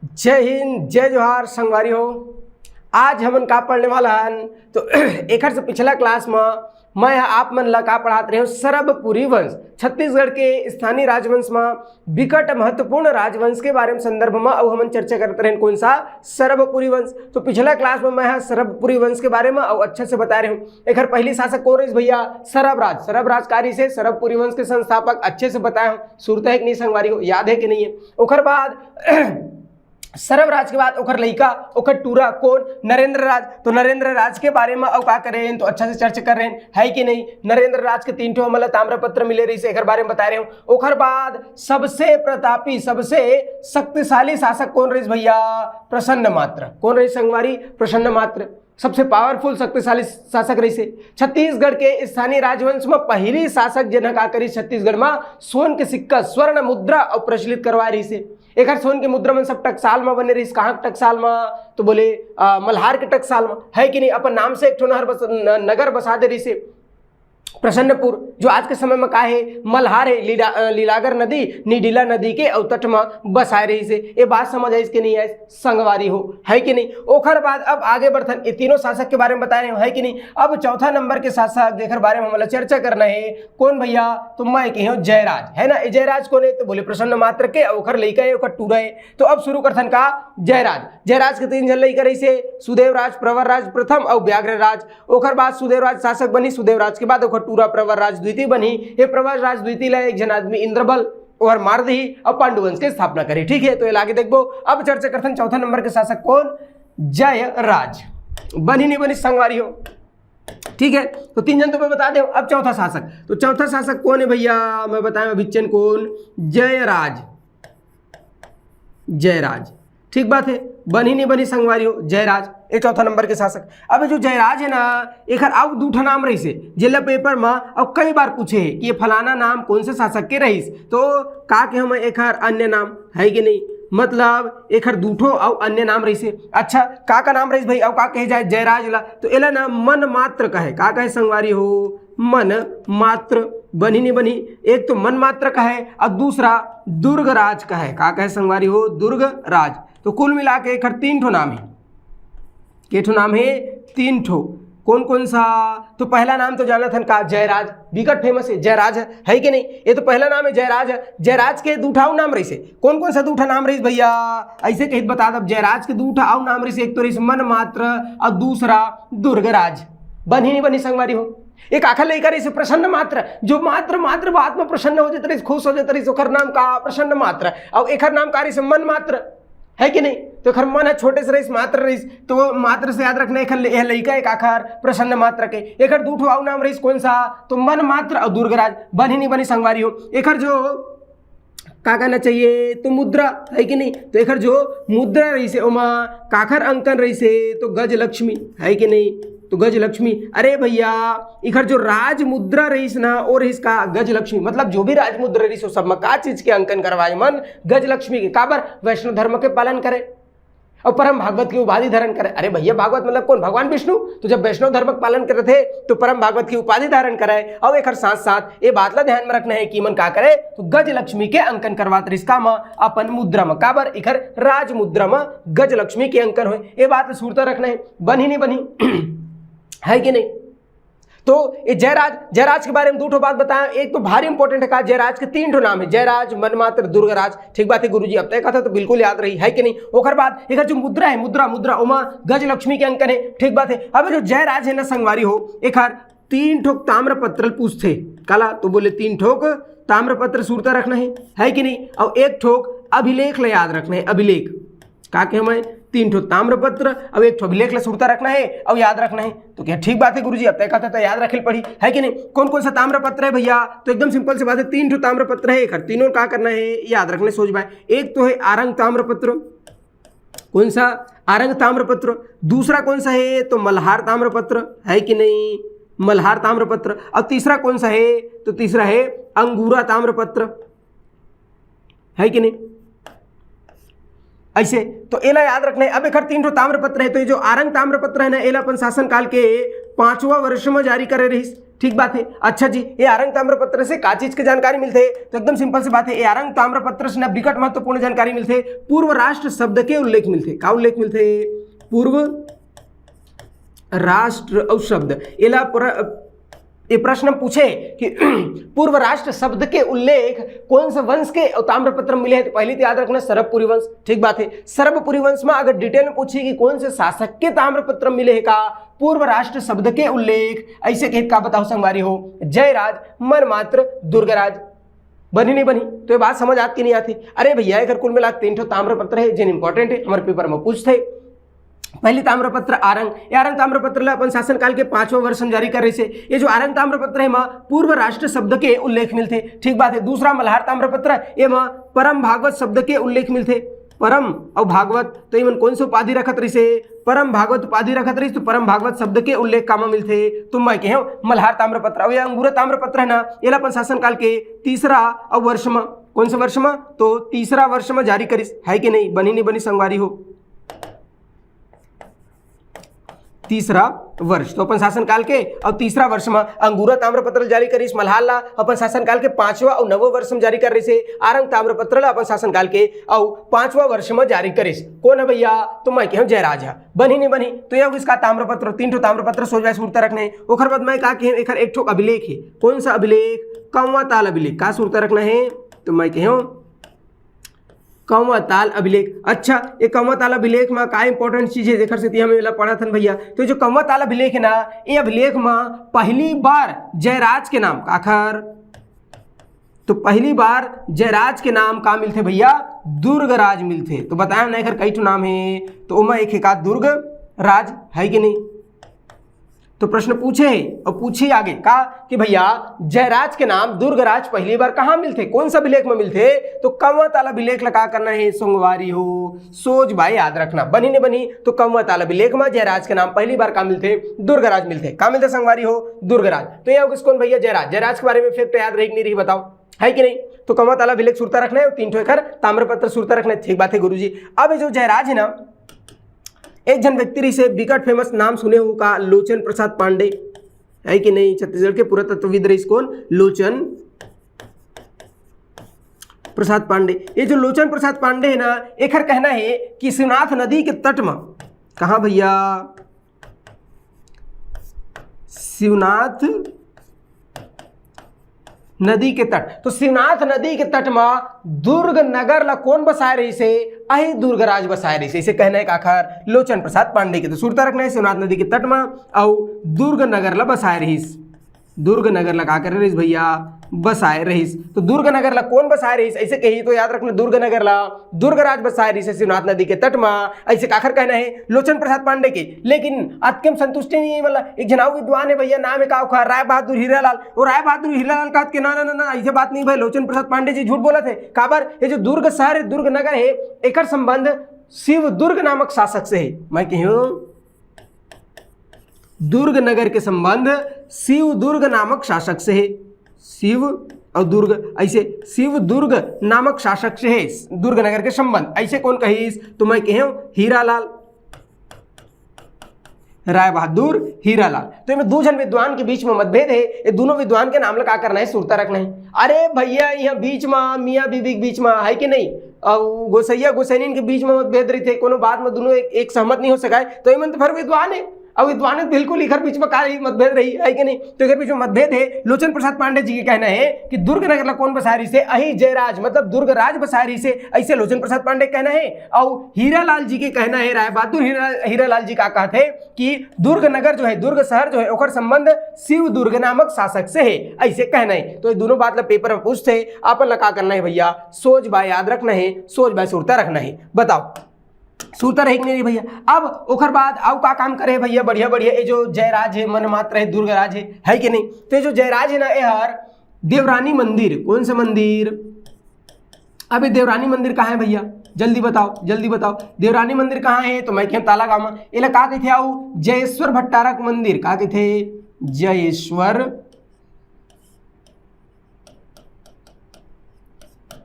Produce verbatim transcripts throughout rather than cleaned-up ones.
जय हिंद, जय जोहार संगवारी हो। आज हमन का पढ़ने वाला हन, तो एकर से पिछला क्लास में मैं ह आप मन ला का पढ़ात रहे हूँ, सरबपुरी वंश, छत्तीसगढ़ के स्थानीय राजवंश में बिकट महत्वपूर्ण राजवंश के बारे में संदर्भ में अउ हमन चर्चा करत रहे हन। कौन सा? सरबपुरी वंश। तो पिछला क्लास में मैं ह सरबपुरी वंश के बारे में अउ अच्छे से बता रहे हूँ। एकर पहली शासक कौन रहिस भैया? सरबराज। सरबराज का रहिस हे? सरबपुरी वंश के संस्थापक। अच्छे से बताए हूँ, सुरता है कि नहीं संगवारी हो, याद है कि नहीं है? ओकर बाद सरबराज के बाद ओकर लइका, ओकर टूरा कौन? नरेंद्र राज। तो नरेंद्र राज के बारे में अउ का करे हन, तो अच्छा से चर्चा कर रहे हैं, है कि नहीं? नरेंद्र राज के तीन ठो हमला ताम्रपत्र मिले रहिस, एकर बारे में बता रहे हूँ। ओकर बाद सबसे प्रतापी, सबसे शक्तिशाली शासक कौन रहिस भैया? प्रसन्न मात्र। कौन रहिस संगवारी? प्रसन्न मात्र। सबसे पावरफुल, शक्तिशाली शासक रहिस हे। छत्तीसगढ़ के स्थानीय राजवंश में पहली शासक जेन ह का करिस, छत्तीसगढ़ में सोन के सिक्का, स्वर्ण मुद्रा अउ प्रचलित करवाए रहिस हे। एकर सोन के मुद्रा मन सब टकसाल में बने रहिस। कहाँ के टकसाल में? तो बोले, अ, मल्हार के टकसाल में, है कि नहीं? अपन नाम से एक ठो नहर बस, न, नगर बसा दे रहिस हे, प्रसन्नपुर, जो आज के समय में का हे, मल्हार हे, लीला-, अ, लीलागर नदी, निडिला नदी के अवतट में बसाए रहिस हे। ये बात समझ आइस कि नहीं आइस संगवारी हो, है कि नहीं? ओकर बाद अब आगे बढ़थन, ये तीनों शासक के बारे में बताए रहे हो, है कि नहीं? अब चौथा नंबर के शासक जेकर बारे में हमला चर्चा करना है, कौन भैया? तो मैं कहे हूँ जयराज, है ना? ये जयराज कौन है? तो बोले प्रसन्न मात्र के, ओकर लइका है, ओकर टूरा है। तो अब शुरू करथन का? जयराज। जयराज के तीन झन लइका रहिस हे, सुदेवराज, प्रवरराज प्रथम अउ व्याघ्रराज। ओकर बाद सुदेवराज शासक बनही, सुदेवराज के बाद ओकर टूरा प्रवरराज द्वितीय बनही। ये प्रवरराज द्वितीय ला एक झन आदमी इंद्रबल ओहर मार देही अउ पांडुवंश के स्थापना करही। ठीक है, तो ये ला आगे देखबो। अब चर्चा करथन चौथा नंबर के शासक कौन? जयराज। बनही नहीं बनही संगवारी हो? ठीक है, तो तीन झन तो मैं बता दे। अब चौथा शासक, तो चौथा शासक कौन है भैया? मैं बताए हूँ अभिच्चन कौन? जयराज। जयराज। ठीक बात है, बनही नहीं बनही संगवारी हो, जयराज, ये चौथा नंबर के शासक। अब ये जो जयराज है ना, एकर अउ दू ठा नाम रहिस हे, जेला पेपर में अउ कई बार पूछे हे कि ये फलाना नाम कौन से शासक के रहिस, तो का कहे मैं, एकर अन्य नाम, है कि नहीं? मतलब एकर दू ठो अउ अन्य नाम रहिस हे। अच्छा, का का नाम रहिस भाई, अउ का कहे जाए जयराज ला? तो एला ना मन मात्र कहे। का कहे संगवारी हो? मन मात्र। बनही नहीं बनही? एक तो मन मात्र कहे अउ दूसरा दुर्गराज कहे। का कहे संगवारी हो? दुर्गराज। तो कुल मिला के एकर तीन ठो नाम है। के ठो नाम है? तीन ठो। कौन कौन सा? तो पहला नाम तो जानत हन का? जयराज। बिकट फेमस है जयराज, है कि नहीं? ये तो पहला नाम है जयराज। जयराज के दू ठा अउ नाम रहिस हे। कौन कौन सा दू ठा नाम रहिस भैया? ऐसे कहित बता दब, जयराज के दू ठा अउ नाम रहिस हे, एक तो रहिस मन मात्र अउ दूसरा दुर्गराज। बनही नहीं बनही संगवारी हो? एक आखर लइका रहिस हे प्रसन्न मात्र, जो मात्र मात्र बात में प्रसन्न हो जात रहिस, खुश हो जात रहिस, ओकर नाम का? प्रसन्न मात्र। अउ एकर नाम का रहिस हे? मन मात्र, है कि नहीं? तो एकर मन ह छोटे से रहिस, मात्र रहिस, तो मात्र से याद रखना, एकर ले-, यह लइका एक आखर प्रसन्न मात्र के। एकर दू ठो अउ नाम रहिस, कौन सा? तो मन मात्र अउ दुर्गराज। बनही नहीं बनही संगवारी हो? एकर जो का कहना चाहिए, तो मुद्रा, है कि नहीं? तो एकर जो मुद्रा रहिस हे, ओमा काखर अंकन रहिस हे, तो गजलक्ष्मी, है कि नहीं? तो गजलक्ष्मी। अरे भैया, एकर जो राज मुद्रा रहिस ना, वो रहिस का? गजलक्ष्मी। मतलब जो भी राज मुद्रा रहिस, वो सब में का चीज के अंकन करवाए मन? गजलक्ष्मी के। काबर? वैष्णव धर्म के पालन करे अउ परम भागवत के उपाधि धारण करे। अरे भैया, भागवत मतलब कौन? भगवान विष्णु। तो जब वैष्णव धर्म के पालन करत हे, तो परम भागवत की उपाधि धारण करे। अउ एकर साथ साथ ये बात ला ध्यान में रखना है कि मन का करे, तो गजलक्ष्मी के अंकन करवात रहिस का? म अपन मुद्रा में। काबर? एकर राज मुद्रा में गजलक्ष्मी के अंकन होए। ये बात ला सुरता रखना है, बनही नहीं बनही? है कि नहीं? तो ये जयराज, जयराज के बारे में दू ठो बात बताया। एक तो भारी इंपॉर्टेंट है का, जयराज के तीन ठो नाम है, जयराज, मनमात्र, दुर्गराज। ठीक बात है गुरुजी, अब तय कथा तो बिल्कुल याद रही, है कि नहीं? ओकर बाद एकर जो मुद्रा है, मुद्रा, मुद्रा, ओमा गजलक्ष्मी के अंकन है। ठीक बात है। अब जो जयराज है ना संगवारी हो, एकर तीन ठोक ताम्रपत्र पूछथे। काला? तो बोले तीन ठोक ताम्रपत्र सुरता रखना है, है कि नहीं? और एक ठोक अभिलेख ले याद रखना है, अभिलेख। का के हमें तीन ठो ताम्रपत्र और एक ठो अभिलेख ले सुरता रखना है और याद रखना है। तो क्या ठीक बात है गुरुजी, अब तय कहते तो याद रखे पड़ी, है कि नहीं? कौन कौन सा ताम्रपत्र है भैया? तो एकदम सिंपल सी बात है, तीन ठो ताम्रपत्र है, एकर तीनों का करना है, याद रखने सोच बाय। एक तो है आरंग ताम्रपत्र, कौन सा? आरंग ताम्रपत्र। दूसरा कौन सा है? तो मल्हार ताम्रपत्र, है कि नहीं? मल्हार ताम्रपत्र। और तीसरा कौन सा है? तो तीसरा है अंगूरा ताम्रपत्र, है कि नहीं? ऐसे तो एला याद रखना है। अब एकर तीन ठो ताम्रपत्र है, तो ये जो आरंग ताम्रपत्र है ना, एला अपन शासन काल के पांचवा वर्ष में जारी करे रहिस। ठीक बात है। अच्छा जी, ये आरंग ताम्रपत्र से का चीज के जानकारी मिलथे? तो एकदम सिंपल सी बात है, ये आरंग ताम्रपत्र से ना बिकट महत्वपूर्ण जानकारी मिलथे। पूर्व राष्ट्र शब्द के उल्लेख मिलथे। का उल्लेख मिलथे? पूर्व राष्ट्र अउ शब्द। एला प्र-, ये प्रश्न पूछे कि पूर्व राष्ट्र शब्द के उल्लेख कौन से वंश के ताम्रपत्र मिले हैं? तो पहली तो याद रखना, सरबपुरी वंश। ठीक बात है, सरबपुरी वंश में अगर डिटेल में पूछे कि कौन से शासक के ताम्रपत्र मिले हैं का पूर्व राष्ट्र शब्द के उल्लेख, ऐसे कहे का बताओ संगवारी हो, जयराज, मनमात्र, दुर्गराज। बनी नहीं बनी? तो ये बात समझ आत कि नहीं आती? अरे भैया, एकर कुल मिला तीन ठो ताम्रपत्र है जिन इंपॉर्टेंट है, हमारे पेपर में पूछते। पहली ताम्रपत्र आरंग, ये आरंग ताम्रपत्र ला अपन शासनकाल के पांचवा वर्ष में जारी करे से। ये जो आरंग ताम्रपत्र है, मा पूर्व राष्ट्र शब्द के उल्लेख मिलथे। ठीक बात है। दूसरा मल्हार ताम्रपत्र, ये मा परम भागवत शब्द के उल्लेख मिलथे। परम और भागवत, तो इमन कौन से उपाधि रखत रहिसे? परम भागवत उपाधि रखत रहिस, तो परम भागवत शब्द के उल्लेख कामा मिलथे? तो मैं कहे मल्हार ताम्रपत्र। और ये अंगूरा ताम्रपत्र है ना, ये ला अपन शासनकाल के तीसरा और वर्ष में, कौन से वर्ष में? तो तीसरा वर्ष में जारी करिस, है कि नहीं? बनी नहीं बनी संगवारी हो? तीसरा वर्ष। तो अपन शासनकाल के और तीसरा वर्ष में अंगूरा ताम्रपत्र जारी करिस मल्हार ला, अपन शासनकाल के पांचवा और नवा वर्ष में जारी करे रहिसे। आरंग ताम्रपत्र ला अपन शासनकाल के और पांचवा वर्ष में जारी करिस। कौन है भैया? तो मैं कहूँ जयराज है। बनी नहीं बनी? तो ये हो इसका ताम्रपत्र, तीन ठो ताम्रपत्र सोच भाई सुरता रखना है। ओकर बाद मैं का कहे, एकर एक ठो अभिलेख है। कौन सा अभिलेख? कंवाताल अभिलेख। का सुरता रखना है? तो मैं कहूँ कंवाताल अभिलेख। अच्छा, ये कंवाताल अभिलेख में का इंपॉर्टेंट चीज है, जेकर सेती हम एला पढ़त हन भैया? तो ये जो कंवाताल अभिलेख है ना, ये अभिलेख में पहली बार जयराज के नाम, काखर? तो पहली बार जयराज के नाम का मिलथे भैया? दुर्गराज मिलथे। तो बताया ना, एकर कई ठो नाम है, तो ओमा एक है का दुर्गराज, है कि नहीं? तो प्रश्न पूछे है और पूछे आगे का कि भैया, जयराज के नाम दुर्गराज पहली बार कहाँ मिलथे, कौन सा अभिलेख में मिलथे? तो कंवाताल अभिलेख ला का करना है संगवारी हो, सोच भाई याद रखना, बनी नहीं बनी? तो कंवाताल अभिलेख में जयराज के नाम पहली बार का मिलथे? दुर्गराज मिलथे। का मिलथे संगवारी हो? दुर्गराज। तो ये हो किस कौन भैया? जयराज। जयराज के बारे में फैक्ट याद रही कि नहीं रही, बताओ, है कि नहीं? तो कंवाताल अभिलेख सुरता रखना है और तीन ठो एकर ताम्रपत्र सुरता रखना है। ठीक बात है गुरुजी। अब ये जो जयराज है ना, एक झन व्यक्ति रहिसे, बिकट फेमस नाम सुने हो का, लोचन प्रसाद पांडे, है कि नहीं? छत्तीसगढ़ के पुरातत्वविद रहिस कौन? लोचन प्रसाद पांडे। ये जो लोचन प्रसाद पांडे है ना, एकर कहना है कि शिवनाथ नदी के तट में, कहाँ भैया? शिवनाथ नदी के तट। तो शिवनाथ नदी के तट म दुर्ग नगर ला कौन बसाए रहिसे? अही दुर्गराज बसाए रहिसे। इसे कहना है काखर? लोचन प्रसाद पांडे के। तो सुरता रखना है शिवनाथ नदी के तट म अउ दुर्ग नगर ला बसाए रहिस। दुर्ग नगर ला का करे रहिस भैया? बसाए रहिस। तो दुर्ग नगर ला कौन बसाए रहिस? ऐसे कही तो याद रखना, दुर्ग नगर ला दुर्गराज बसाए रहिस शिवनाथ नदी के तट म। ऐसे काखर कहना है? लोचन प्रसाद पांडे के। लेकिन अतके म संतुष्टि नहीं है, मतलब एक झन अउ विद्वान है भैया, नाम है का ओखर? राय बहादुर हीरालाल। वो राय बहादुर हीरालाल कहत के ना, ना, ना, ना, ऐसे बात नहीं भाई, लोचन प्रसाद पांडे जी झूठ बोलत है। काबर? ये जो दुर्ग शहर है, दुर्ग नगर है, एकर संबंध शिव दुर्ग नामक शासक से है। मैं कहूँ दुर्ग नगर के संबंध शिव दुर्ग नामक शासक से है। शिव और दुर्ग, ऐसे शिव दुर्ग नामक शासक से है दुर्ग नगर के संबंध। ऐसे कौन कहिस? तो मैं कहूँ हीरालाल, राय बहादुर हीरालाल। तो एमे दू झन विद्वान के बीच में मतभेद है। ये दोनों विद्वान के नाम ला का करना है? सुरता रखना है। अरे भैया, यहाँ बीच में मियाँ बीबी के बीच में है कि नहीं, और गोसैया गोसैनिन के बीच में मतभेद रहिथे, कोनो बात में दोनों एक, एक सहमत नहीं हो सकाय, तो एमन तो फिर विद्वान है। अब विद्वान है, बिल्कुल इखर बीच में का रही, मतभेद रही, है कि नहीं? तो इखर बीच में मतभेद है। लोचन प्रसाद पांडे जी के कहना है कि दुर्ग नगर ला कौन बसाए रहिसे? अही जयराज, मतलब दुर्ग राज बसाए रहिसे, ऐसे लोचन प्रसाद पांडे के कहना है। और हीरालाल जी के कहना है, राय बहादुर हीरा, हीरालाल जी का कहत है कि दुर्ग नगर जो है, दुर्ग शहर जो है, ओकर संबंध शिव दुर्ग नामक शासक से है, ऐसे कहना है। तो ये दोनों बात ला पेपर में पूछथे, आपन ला का करना है भैया? सोच बाय याद रखना है, सोच बाय सुरता रखना है। बताओ, सुरता रही कि नहीं रही भैया? अब ओकर बाद अउ का काम करे भैया? बढ़िया बढ़िया, ये जो जयराज है, मन मात्र है, दुर्गराज है, है कि नहीं? तो ये जो जयराज है ना, ये हर देवरानी मंदिर, कौन सा मंदिर? अबे देवरानी मंदिर कहाँ है भैया? जल्दी बताओ, जल्दी बताओ, देवरानी मंदिर कहाँ है? तो मैं कहें तालागांव में। एला का कहिथे? अउ जयेश्वर भट्टारक मंदिर। का कहिथे? जयेश्वर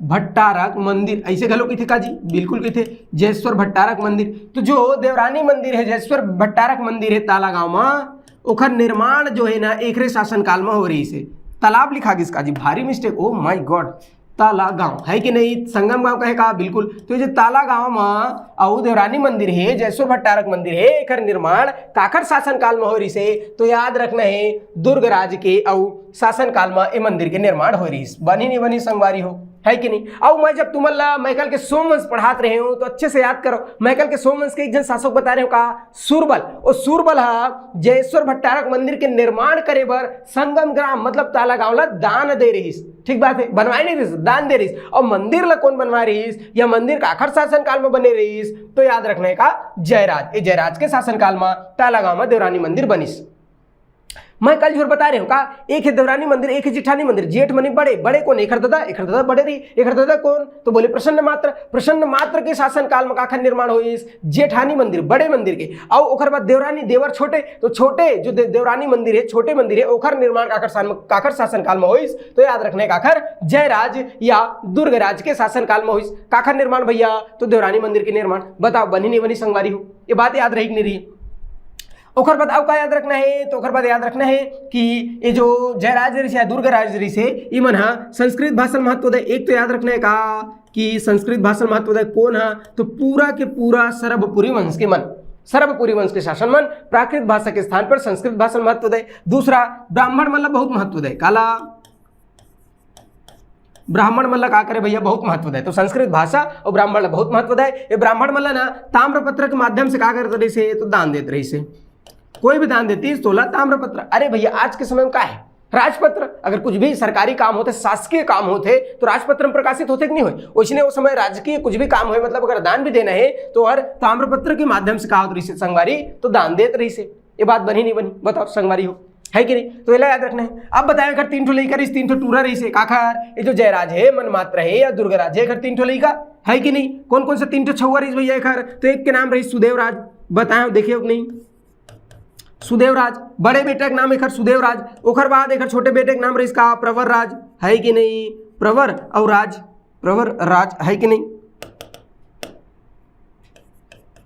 भट्टारक मंदिर, ऐसे घलो कहिथे का जी? बिल्कुल कहिथे, जयेश्वर भट्टारक मंदिर। तो जो देवरानी मंदिर है, जयेश्वर भट्टारक मंदिर है ताला गांव में, ओखर निर्माण जो है ना, एकरे शासनकाल में हो रहिस हे। तालाब लिखा गिस का जी? भारी मिस्टेक, ओ माय गॉड। ताला गांव है कि नहीं? संगम गांव कहे का? बिल्कुल। तो ये जो ताला गांव में अउ देवरानी मंदिर है, जयेश्वर भट्टारक मंदिर है, एकर निर्माण काखर शासनकाल में हो रहिस हे? तो याद रखना है, दुर्ग राज के अउ शासनकाल में ए मंदिर के निर्माण हो रहिस। बनी नहीं बनी संगवारी हो, है कि नहीं? अउ मैं जब तुमन ला मैकल के सोमवंश पढ़ात रहे हूँ तो अच्छे से याद करो, मैकल के सोमवंश के एक जन शासक बता रहे हो का? सूरबल। ओ सूरबल हा जयेश्वर भट्टारक मंदिर के निर्माण करे बर संगम ग्राम मतलब ताला गांव ला दान दे रहिस। ठीक बात है, बनवाए नहीं रहिस, दान दे रहिस। और मंदिर ला कौन बनवाए रहिस या मंदिर काखर शासन काल में बने रहिस? तो याद रखना है का जयराज, ए जयराज के शासन काल में ताला गांव में देवरानी मंदिर बनिस। मैं कल झूठ बता रहे हूँ का? एक है देवरानी मंदिर, एक है जेठानी मंदिर। जेठ मनी बड़े, बड़े कौन? एखर दादा, एखर दादा बड़े रही। एखर दादा कौन? तो बोले प्रसन्न मात्र। प्रसन्न मात्र के शासन काल में काखर निर्माण होइस? जेठानी मंदिर, बड़े मंदिर के। और ओकर बाद देवरानी, देवर छोटे, तो छोटे जो दे, देवरानी मंदिर है, छोटे मंदिर है, ओकर निर्माण काखर शासन काखर शासन काल में होइस? तो याद रखना है काखर जयराज या दुर्गराज के शासन काल में होइस। काखर निर्माण भैया? तो देवरानी मंदिर के निर्माण। बताओ बनी नहीं बनी संगवारी हो, ये बात याद रही कि नहीं रही? ओकर बाद अउ का याद रखना है? तो ओकर बाद याद रखना है कि ये जो जयराज रहिस हे, दुर्गराज रहिस हे, इमन हा संस्कृत भाषा महत्व दे। एक तो याद रखना है का कि संस्कृत भाषा महत्व दे कौन हा? तो पूरा के पूरा सरबपुरी वंश के मन, सरबपुरी वंश के शासन मन प्राकृत भाषा के स्थान पर संस्कृत भाषा महत्व दे। दूसरा, ब्राह्मण मन ला बहुत महत्व दे। काला? ब्राह्मण मन ला का करे भैया? बहुत महत्व दे। तो संस्कृत भाषा और ब्राह्मण ला बहुत महत्व दे। ये ब्राह्मण मन ला ना ताम्रपत्र के माध्यम से का करत रहिस हे? तो दान देत रहिस हे। कोई भी दान देती तो ला ताम्रपत्र। अरे भैया, आज के समय में का है? राजपत्र। अगर कुछ भी सरकारी काम होते, शासकीय काम होते, तो राजपत्र में प्रकाशित होते कि नहीं होय? उसने वो समय राजकीय कुछ भी काम होय, मतलब अगर दान भी देना है तो हर ताम्रपत्र के माध्यम से का होत रहिस हे संगवारी? तो दान देत रहिस हे। ये बात बनी नहीं बनी? बताओ संगवारी हो, है कि नहीं? तो एला याद रखना है। अब बताओ, एकर तीन ठो लइका रहिस, तीन ठो टूरा रहिस हे। काखर? ये जो जयराज है, मन मात्र है या दुर्गराज है, एकर तीन ठो लइका है कि नहीं? कौन कौन से तीन ठो छउवा रहिस भैया एकर? तो एक के नाम रहिस सुदेवराज, बताओ देखियो कि नहीं? सुदेवराज, बड़े बेटा के नाम एकर सुदेवराज। ओकर बाद एकर छोटे बेटे के नाम रहिस का? प्रवरराज, है कि नहीं? प्रवर और राज, प्रवरराज, है कि नहीं?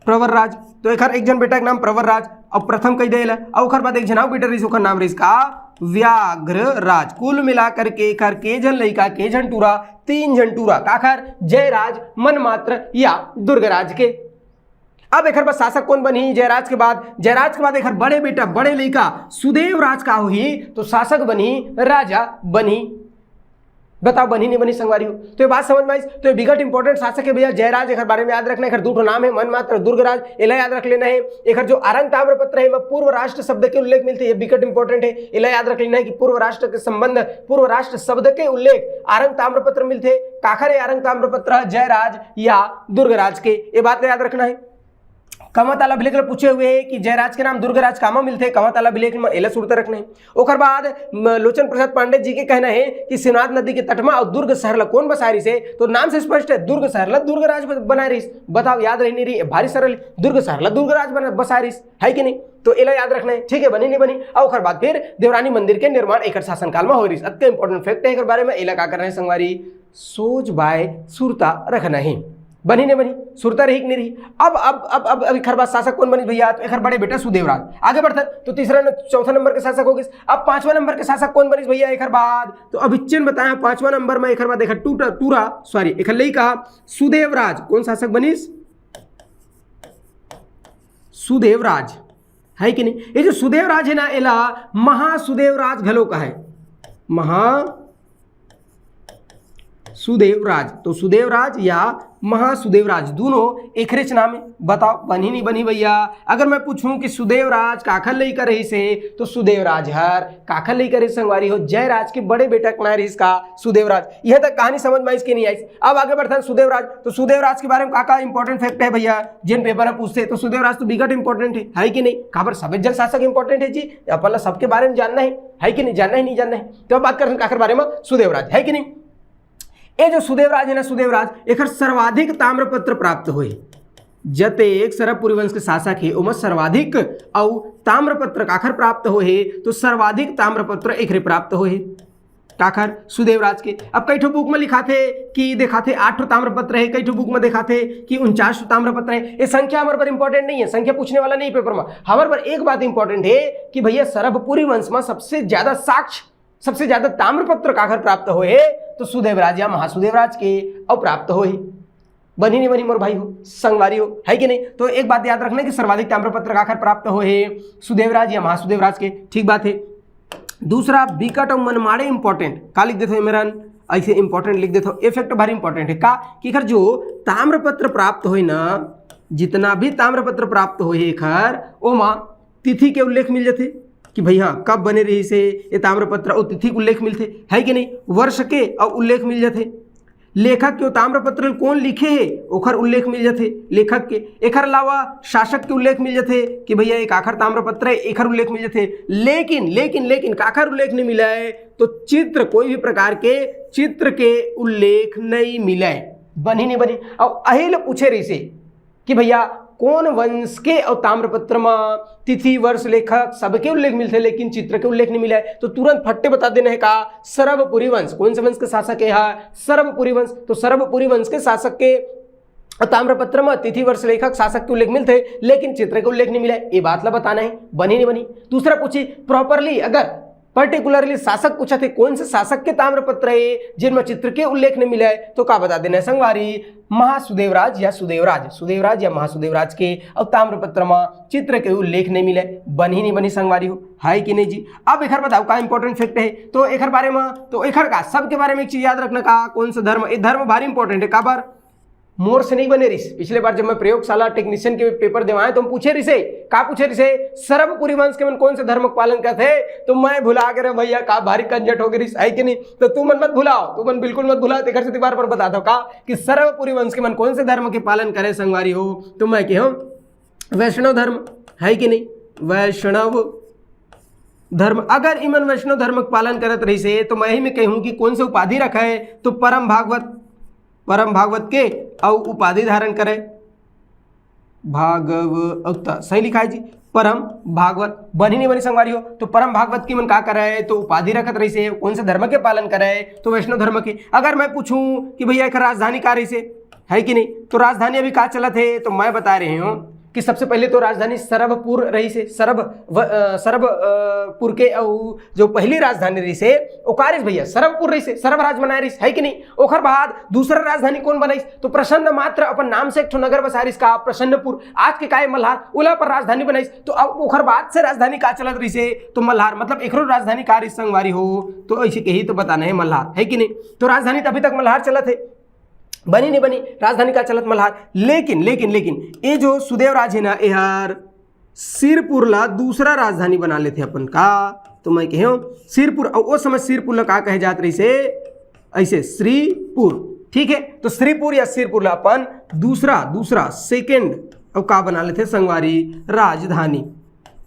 प्रवरराज। तो एकर एक जन बेटा के नाम प्रवरराज, और प्रथम कही दे ला। और ओकर बाद एक जन और बेटा रहिस, ओकर नाम रहिस का? व्याघ्रराज। कुल मिलाकर के एकर के जन लइका, के जन टूरा? तीन जन टूरा। काखर? जयराज, मनमात्र या दुर्गराज के। अब एकर बाद शासक कौन बनही जयराज के बाद? जयराज के बाद एकर बड़े बेटा, बड़े लइका सुदेवराज का होही? तो शासक बनही, राजा बनही। बताओ, बनही नहीं बनही संगवारी हो? तो ये बात समझ में आइस? तो ये बिकट इंपॉर्टेंट शासक है भैया जयराज। एकर बारे में याद रखना, एकर दू ठो नाम है, मनमात्र, दुर्गराज। एला याद रख लेना है। एकर जो आरंग ताम्रपत्र है, एमा पूर्व राष्ट्र शब्द के उल्लेख मिलथे, ये बिकट इंपॉर्टेंट है, एला याद रख लेना है कि पूर्व राष्ट्र के संबंध, पूर्व राष्ट्र शब्द के उल्लेख आरंग ताम्रपत्र मिलथे। काखर है आरंग ताम्रपत्र? जयराज या दुर्गराज के, ये बात ला याद रखना है। कामा तालाब अभिलेख ला पूछे हुए है कि जयराज के नाम दुर्गराज कामा मिलथे, कामा तालाब अभिलेख में, एला सुरता रखना है। ओकर बाद म, लोचन प्रसाद पांडे जी के कहना है कि शिवनाथ नदी के तट में और दुर्ग शहर ला कौन बसाए रहिस हे? तो नाम से स्पष्ट है, दुर्ग शहर ला दुर्गराज ब-, बनाए रहिस। बताओ, याद रही नहीं रही? भारी सरल, दुर्ग शहर ला दुर्गराज बना, बसाए रहिस, है कि नहीं? तो एला याद रखना है, ठीक है, बनी नहीं बनी। और ओकर बाद फिर देवरानी मंदिर के निर्माण एकर शासनकाल में हो रहिस। अतका इंपॉर्टेंट फैक्ट है एकर बारे में, एला का करना है संगवारी? सोच बाय सुरता रखना है। बनी नहीं बनी? सुरता रही कि नहीं रही? अब अब अब अब अब एकर बाद शासक कौन बनिस भैया? तो एकर बड़े बेटा सुदेवराज। आगे बढ़थन तो तीसरा न, चौथा नंबर के शासक हो गिस। अब पांचवा नंबर के शासक कौन बनिस भैया एकर बाद? तो अभिच्चन बताया पांचवा नंबर में एकर बाद एकर टूटा, टूरा, सॉरी, एकर लइका सुदेवराज। कौन शासक बनिस? सुदेवराज, है कि नहीं? ये जो सुदेवराज है ना, एला महासुदेवराज घलो कहे। महा सुदेवराज, तो सुदेवराज या महासुदेवराज दोनों एकरेच नाम है। बताओ, बनी नहीं बनी भैया? अगर मैं पूछूं कि सुदेवराज काखर लइका रहिस हे, तो सुदेवराज हर काखर लइका रहिस संगवारी हो? जयराज के बड़े बेटा के नाम रहिस का सुदेवराज। यह तक कहानी समझ में आइस कि नहीं आइस? अब आगे बढ़थन सुदेवराज। तो सुदेवराज के बारे में का का इंपॉर्टेंट फैक्ट है भैया, जिन पेपर में पूछते, तो सुदेवराज तो बिकट इंपॉर्टेंट है, है कि नहीं? काबर सब जन शासक इंपॉर्टेंट है जी, अपन ला सबके बारे में जानना है, है कि नहीं? जानना ही नहीं जानना है। तो अब बात करथन काखर बारे में, सुदेवराज, है कि नहीं? ये जो सुदेवराज है ना, सुदेवराज, एकर सर्वाधिक ताम्रपत्र प्राप्त होए। जतेक सरबपुरी वंश के शासक हे, ओमा सर्वाधिक अउ ताम्रपत्र काखर प्राप्त होए हे, तो सर्वाधिक ताम्रपत्र एकरे प्राप्त होए हे। काखर? सुदेवराज के। अब कई ठो बुक में लिखाथे कि देखाथे आठ ठो ताम्रपत्र हे, कई ठो बुक में देखाथे कि उनचास ठो ताम्रपत्र हे। ये संख्या हमर बर इंपॉर्टेंट नहीं है, संख्या पूछने वाला नहीं पेपर में। हमर बर एक बात इंपॉर्टेंट है कि भैया सरभपुरी वंश में सबसे ज्यादा साक्ष्य, सबसे ज्यादा ताम्रपत्र काखर प्राप्त होए हे, तो सुदेवराज या महासुदेवराज के अउ प्राप्त होए हे। बनी नहीं बनी मोर भाई हो, संगवारी हो, है कि नहीं? तो एक बात याद रखना कि सर्वाधिक ताम्रपत्र काखर प्राप्त होए हे, सुदेवराज या महासुदेवराज के। ठीक बात है। दूसरा बिकट और मनमाड़े इंपॉर्टेंट का लिख देते हो मेरन, ऐसे इंपॉर्टेंट लिख देते हो। ये फैक्ट भारी इंपॉर्टेंट है का कि एकर जो ताम्रपत्र प्राप्त होए ना, जितना भी ताम्रपत्र प्राप्त होए हे एकर, ओमा तिथि के उल्लेख मिल जाथे कि भैया कब बने रहिस हे ये ताम्रपत्र, और तिथि के उल्लेख मिलथे, है कि नहीं? वर्ष के और उल्लेख मिल जाथे। लेखक के ताम्रपत्र ल कोन लिखे हे ओखर उल्लेख मिल जाथे लेखक के। एखर अलावा शासक के उल्लेख मिल जाथे कि भैया एक आखर ताम्रपत्र है, एखर उल्लेख मिल जाथे। लेकिन लेकिन लेकिन काखर उल्लेख नहीं मिला है, तो चित्र, कोई भी प्रकार के चित्र के उल्लेख नहीं मिला है। बनी नहीं बनी। अब अही ल पूछे रहिसे कि भैया कोन वंश के अउ ताम्रपत्र म तिथि, वर्ष, लेखक सबके उल्लेख मिलथे, लेकिन चित्र के उल्लेख नहीं मिला है, तो तुरंत फट्टे बता देना है का सरभपुरी वंश। कौन से वंश के शासक है? हाँ, सरभपुरी वंश। तो सरभपुरी वंश के शासक के ताम्रपत्र म तिथि, वर्ष, लेखक, शासक के उल्लेख मिलथे, लेकिन चित्र के उल्लेख नहीं मिला है। ये बात ला बताना है, बनी नहीं बनी। दूसरा पूछी, प्रॉपरली अगर पर्टिकुलरली शासक पूछत हे, कौन से शासक के ताम्रपत्र है जिनमें चित्र के उल्लेख नहीं मिला है, तो का बता देना है संगवारी? महासुदेवराज या सुदेवराज, सुदेवराज या महासुदेवराज के। और ताम्रपत्र में चित्र के उल्लेख नहीं मिले, बनी नहीं बनी संगवारी हो, है कि नहीं जी? अब एखर बताओ का इंपॉर्टेंट फैक्ट है, तो एखर बारे में, तो एखर का सबके बारे में एक चीज याद रखना का, कौन सा धर्म, ये धर्म भारी इंपॉर्टेंट है। काबर? मोर से नहीं बने रिस। पिछले बार जब मैं प्रयोगशाला टेक्नीशियन के पेपर देवाए तो हम पूछे रिसे, का पूछे रिसे, सरभपुरी वंश के मन कौन से धर्म के पालन करथे? तो मैं भुला के रे भैया, का भारी कंजट हो गए रिस, है कि नहीं? तो तू मन मत भुलाओ, तू मन बिल्कुल मत भुलाओ। तेकर से बार बार बता दो का कि सरभपुरी वंश के मन कौन से धर्म के पालन करे संगवारी हो? तो मैं कहे हूँ वैष्णव धर्म, है कि नहीं? वैष्णव धर्म। अगर इमन वैष्णव धर्म के पालन करत रहिसे तो मैं ही में कहूँ कि कौन से उपाधि रखे, तो परम भागवत, परम भागवत के अउ उपाधि धारण करे। भागवत सही लिखा है जी, परम भागवत। बनी नहीं बनी संगवारी हो? तो परम भागवत की मन का करे, तो उपाधि रखत रहिसे, कौन से धर्म के पालन करे, तो वैष्णव धर्म के। अगर मैं पूछूं कि भैया एक राजधानी का रहिसे, है कि नहीं? तो राजधानी अभी का चलत है, तो मैं बता रहे हूँ कि सबसे पहले तो राजधानी सरभपुर रहिसे, सरभ व-, अ, सरभ, अ, पुर के अउ जो पहली राजधानी रहिसे, ओकारिस भैया सरभपुर रहिसे, सरभ राज बनाए रहिस, है कि नहीं? ओकर बाद दूसरा राजधानी कौन बनाइस? तो प्रसन्न मात्र अपन नाम से एक ठो नगर बसारिस का प्रसन्नपुर, आज के काय मल्हार, ओला पर राजधानी बनाइस। तो अब ओकर बाद से राजधानी का चलत रहिसे, तो मल्हार, मतलब एकरो राजधानी का रहिस संगवारी हो, तो ऐसे कही तो बताना है मल्हार, है कि नहीं? तो राजधानी तो अभी तक मल्हार चलत है, बनी नहीं बनी, राजधानी का चलत मल्हार। लेकिन लेकिन लेकिन ये जो सुदेवराज है ना, यार सिरपुर ला दूसरा राजधानी बना लेते अपन का। तो मैं कहे हूँ सिरपुर, और उस समय सिरपुर ला का कहे जात रहिसे? ऐसे श्रीपुर, ठीक है। तो श्रीपुर या सिरपुर ला अपन दूसरा, दूसरा सेकंड और का बना लेते संगवारी? राजधानी।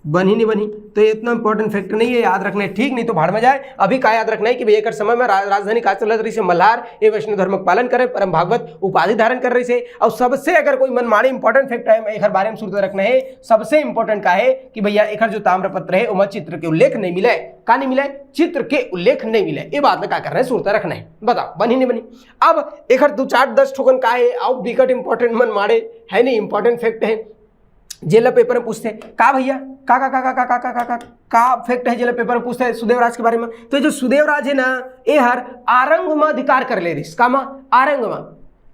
बनी नहीं बनी? तो ये इतना इंपॉर्टेंट फैक्ट नहीं है, याद रखना है, ठीक? नहीं तो भाड़ में जाए। अभी का याद रखना है कि भैया एक समय में रा-, राजधानी का चलत रहिसे मल्हार, ये वैष्णव धर्म के पालन करे, परम भागवत उपाधि धारण कर रहिसे। और सबसे अगर कोई मनमानी इंपॉर्टेंट फैक्ट है, मैं एक बारे में सुरता रखना है, सबसे इंपॉर्टेंट का है कि भैया एक जो ताम्रपत्र है ओमा चित्र के उल्लेख नहीं मिले। का नहीं मिले? चित्र के उल्लेख नहीं मिले। ये बात में का करना है, सुरता रखना है। बताओ बनी नहीं बनी? अब एक दो चार दस ठोकन का है, और बिकट इंपॉर्टेंट मनमाड़े है नहीं, इंपॉर्टेंट फैक्ट है, जेला पेपर में पूछते का भैया, का का का का का का का का का का फैक्ट है जेला पेपर में पूछते सुदेवराज के बारे में? तो जो सुदेवराज है ना, ये हर आरंग में अधिकार कर ले रहिस। का मा? आरंग में।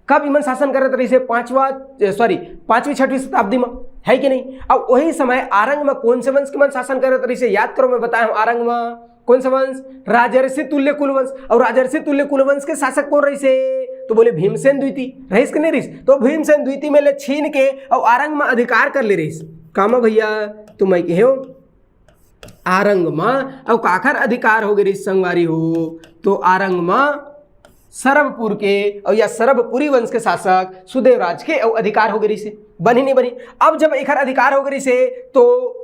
कब इमन शासन करत रहिसे? पांचवा, सॉरी, पांचवी छठवीं शताब्दी में, है कि नहीं? अब वही समय आरंग में कौन से वंश के मन शासन करत रहिसे? याद करो, मैं बताया हूँ, आरंग में कौन सा वंश? राजर्षि तुल्य कुलवंश। और राजर्षि तुल्य कुलवंश के शासक कौन रहिसे? तो बोले भीमसेन द्वितीय। रहिस कि नहीं रहिस? तो भीमसेन द्वितीय में ले छीन के और आरंग में अधिकार कर ले रहिस। का मा भैया? तो मैं कहे हूँ आरंग मा। अब काखर अधिकार हो गए रहिस संगवारी हो? तो आरंग मा सरभपुर के और या सरभपुरी वंश के शासक सुदेवराज के और अधिकार हो गए रहिसे। बनी नहीं बनी? अब जब एकर अधिकार हो गए रहिसे तो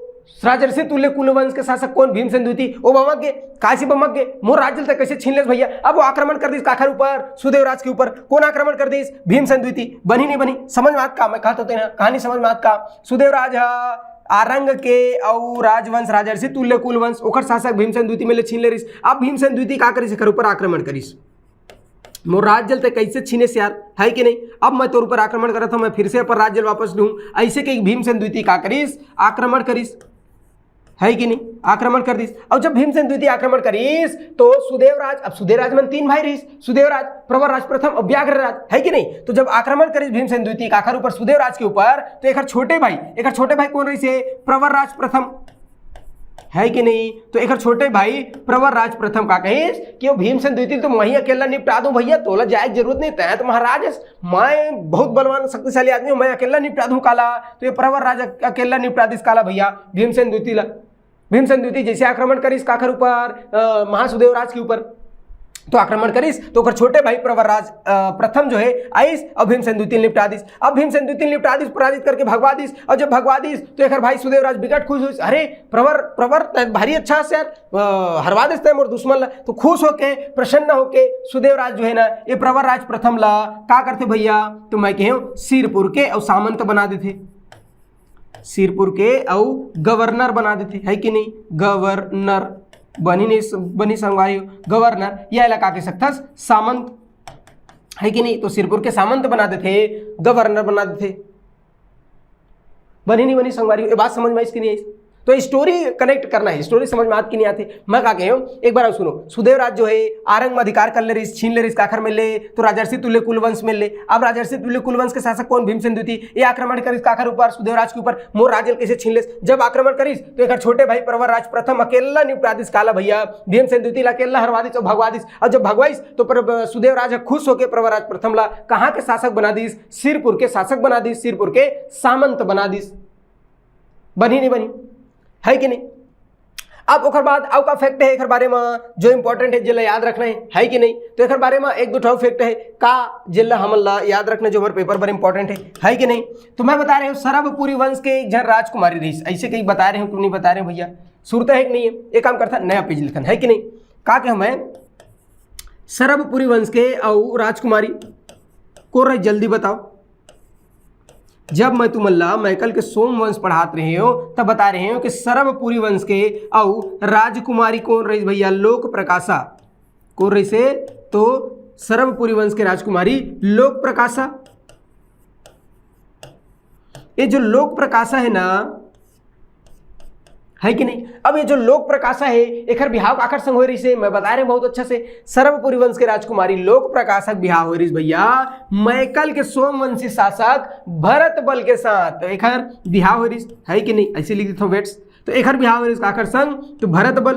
राजर्षि तुल्य कुलवंश के शासक कौन? भीमसेन द्वितीय। वो बमक गे, काशी बमक गे, मोर राज्य तक कैसे छीन लेस भैया? अब वो आक्रमण कर दिस काखर ऊपर? सुदेवराज के ऊपर। कौन आक्रमण कर दिस? भीमसेन द्वितीय। बनी नहीं बनी? समझ में आत का? मैं कहता हूँ तेरा कहानी समझ में आत का? सुदेवराज हा आरंग के अउ राजवंश, राजर्षि तुल्य कुलवंश, ओकर शासक भीमसेन द्वितीय मेर ले छीन ले रिहिस। अब भीमसेन द्वितीय का करिस? एकर ऊपर आक्रमण करिस। मोर राज्य ल तैं कइसे छीनेस यार, है कि नहीं? अब मैं तोर ऊपर आक्रमण करत हूँ, मैं फिर से अपन राज्य ल वापस लूँ। अइसे कहिके भीमसेन द्वितीय का करिस? आक्रमण करिस, है कि नहीं? आक्रमण कर दिस। अउ जब भीमसेन द्वितीय आक्रमण करिस तो सुदेवराज, अब सुदेवराज मन तीन भाई रहिस, सुदेवराज, प्रवरराज प्रथम अउ व्याघ्रराज, है कि नहीं? तो जब आक्रमण करिस भीमसेन द्वितीय काखर ऊपर? सुदेवराज के ऊपर। तो एकर छोटे भाई, एकर छोटे भाई कोन रहिस हे? प्रवरराज प्रथम, है कि नहीं? तो एकर छोटे भाई प्रवरराज प्रथम का कहिस कि वो भीमसेन द्वितीय तो मैं ही अकेला निपटा दूं भैया, तोला जाए के जरूरत नहीं, तैं तो महाराज हस, मैं बहुत बलवान शक्तिशाली आदमी हूँ, मैं अकेला निपटा दूं काला। तो ये प्रवरराज अक-, अकेला निपटा दिस काला भैया, भीमसेन द्वितीय ला। भीमसेन द्वितीय जैसे आक्रमण करिस काखर ऊपर? अ, महासुदेवराज के ऊपर। तो आक्रमण करिस तो ओकर छोटे भाई प्रवरराज, अ, प्रथम जो है आइस अउ भीमसेन द्वितीय निपटा दिस। अब भीमसेन द्वितीय निपटा दिस, पराजित करके भगवा दिस। अउ जब भगवा दिस तो एकर भाई सुदेवराज बिकट खुश होइस, "अरे प्रवर, प्रवर, तैं भारी अच्छा हस यार, अ, हरवा देस तैं मोर दुश्मन ला।" तो खुश होके, प्रसन्न होके सुदेवराज जो है ना, ये प्रवरराज प्रथम ला का करथे भैया? तो मैं कहे हूँ सिरपुर के अउ सामंत बना देथे, सिरपुर के अउ गवर्नर बना देथे, है कि नहीं? गवर्नर बनी नहीं, बनी संगवारी हो, गवर्नर या एला का कह सकथस? सामंत, है कि नहीं? तो सिरपुर के सामंत बना देथे, गवर्नर बना देथे। बनी नहीं बनी संगवारी हो, ये बात समझ में आइस कि नहीं आइस? तो स्टोरी कनेक्ट करना है, स्टोरी समझ में आत कि नहीं आते? मैं का कहे हूँ, एक बार अउ सुनो। सुदेवराज जो है आरंग में अधिकार कर ले रहिस, छीन ले रहिस काखर मेर ले? तो राजर्षि तुल्य कुलवंश मेर ले। अब राजर्षि तुल्य कुलवंश के शासक कोन? भीमसेन द्वितीय। ये आक्रमण करिस काखर ऊपर? सुदेवराज के ऊपर। मोर राज्य ल कइसे छीन लेस? जब आक्रमण करिस तो एकर छोटे भाई प्रवरराज प्रथम अकेला निपटा दिस काला भैया, भीमसेन द्वितीय ला अकेला हरवा दिस अउ भगवा दिस। अउ जब भगवाइस तो पर-, सुदेवराज ह खुश होके प्रवरराज प्रथम ला कहाँ के शासक बना दिस? सिरपुर के शासक बना दिस, सिरपुर के सामंत बना दिस। बनी नहीं बनी, है कि नहीं? अब ओकर बाद अउ का फैक्ट है एकर बारे में जो इंपॉर्टेंट है, जेला याद रखना है, है कि नहीं? तो एकर बारे में एक दो ठो फैक्ट है का, जेला हमन ला याद रखना, जो हमारे पेपर पर इंपॉर्टेंट है, है कि नहीं? तो मैं बता रहे हूँ, सरभपुरी वंश के एक झन राजकुमारी रहिस। अइसे कहीं बता रहे हूँ, क्यों नहीं बता रहे हूँ भैया? सुरता है कि नहीं है? एक काम करथन, नया पेज लिखथन, है कि नहीं? का कहे हूँ मैं, सरभपुरी वंश के अउ राजकुमारी कोन रहिस, जल्दी बताओ। जब मैं तुमन ला मैकल के सोमवंश पढ़ात रहे हूँ, तब बता रहे हूँ कि सरभपुरी वंश के अउ राजकुमारी कोन रहिस भैया? लोक प्रकाशा। कोन रहिस हे? तो सरभपुरी वंश के राजकुमारी लोक प्रकाशा। ये जो लोक प्रकाशा है ना, है कि नहीं? अब ये जो लोक प्रकाशा है, एकर बिहाव काखर संग होए रहिस हे? मैं बता रहे हूँ बहुत अच्छा से, सरभपुरी वंश के राजकुमारी लोक प्रकाशा के बिहाव होए रहिस भैया, मैकल के सोमवंशी शासक भरत बल के साथ। तो एकर बिहाव होए रहिस, है कि नहीं? अइसे लिख देथव बेट्स। तो एकर बिहाव होए रहिस काखर संग? तो भरत बल।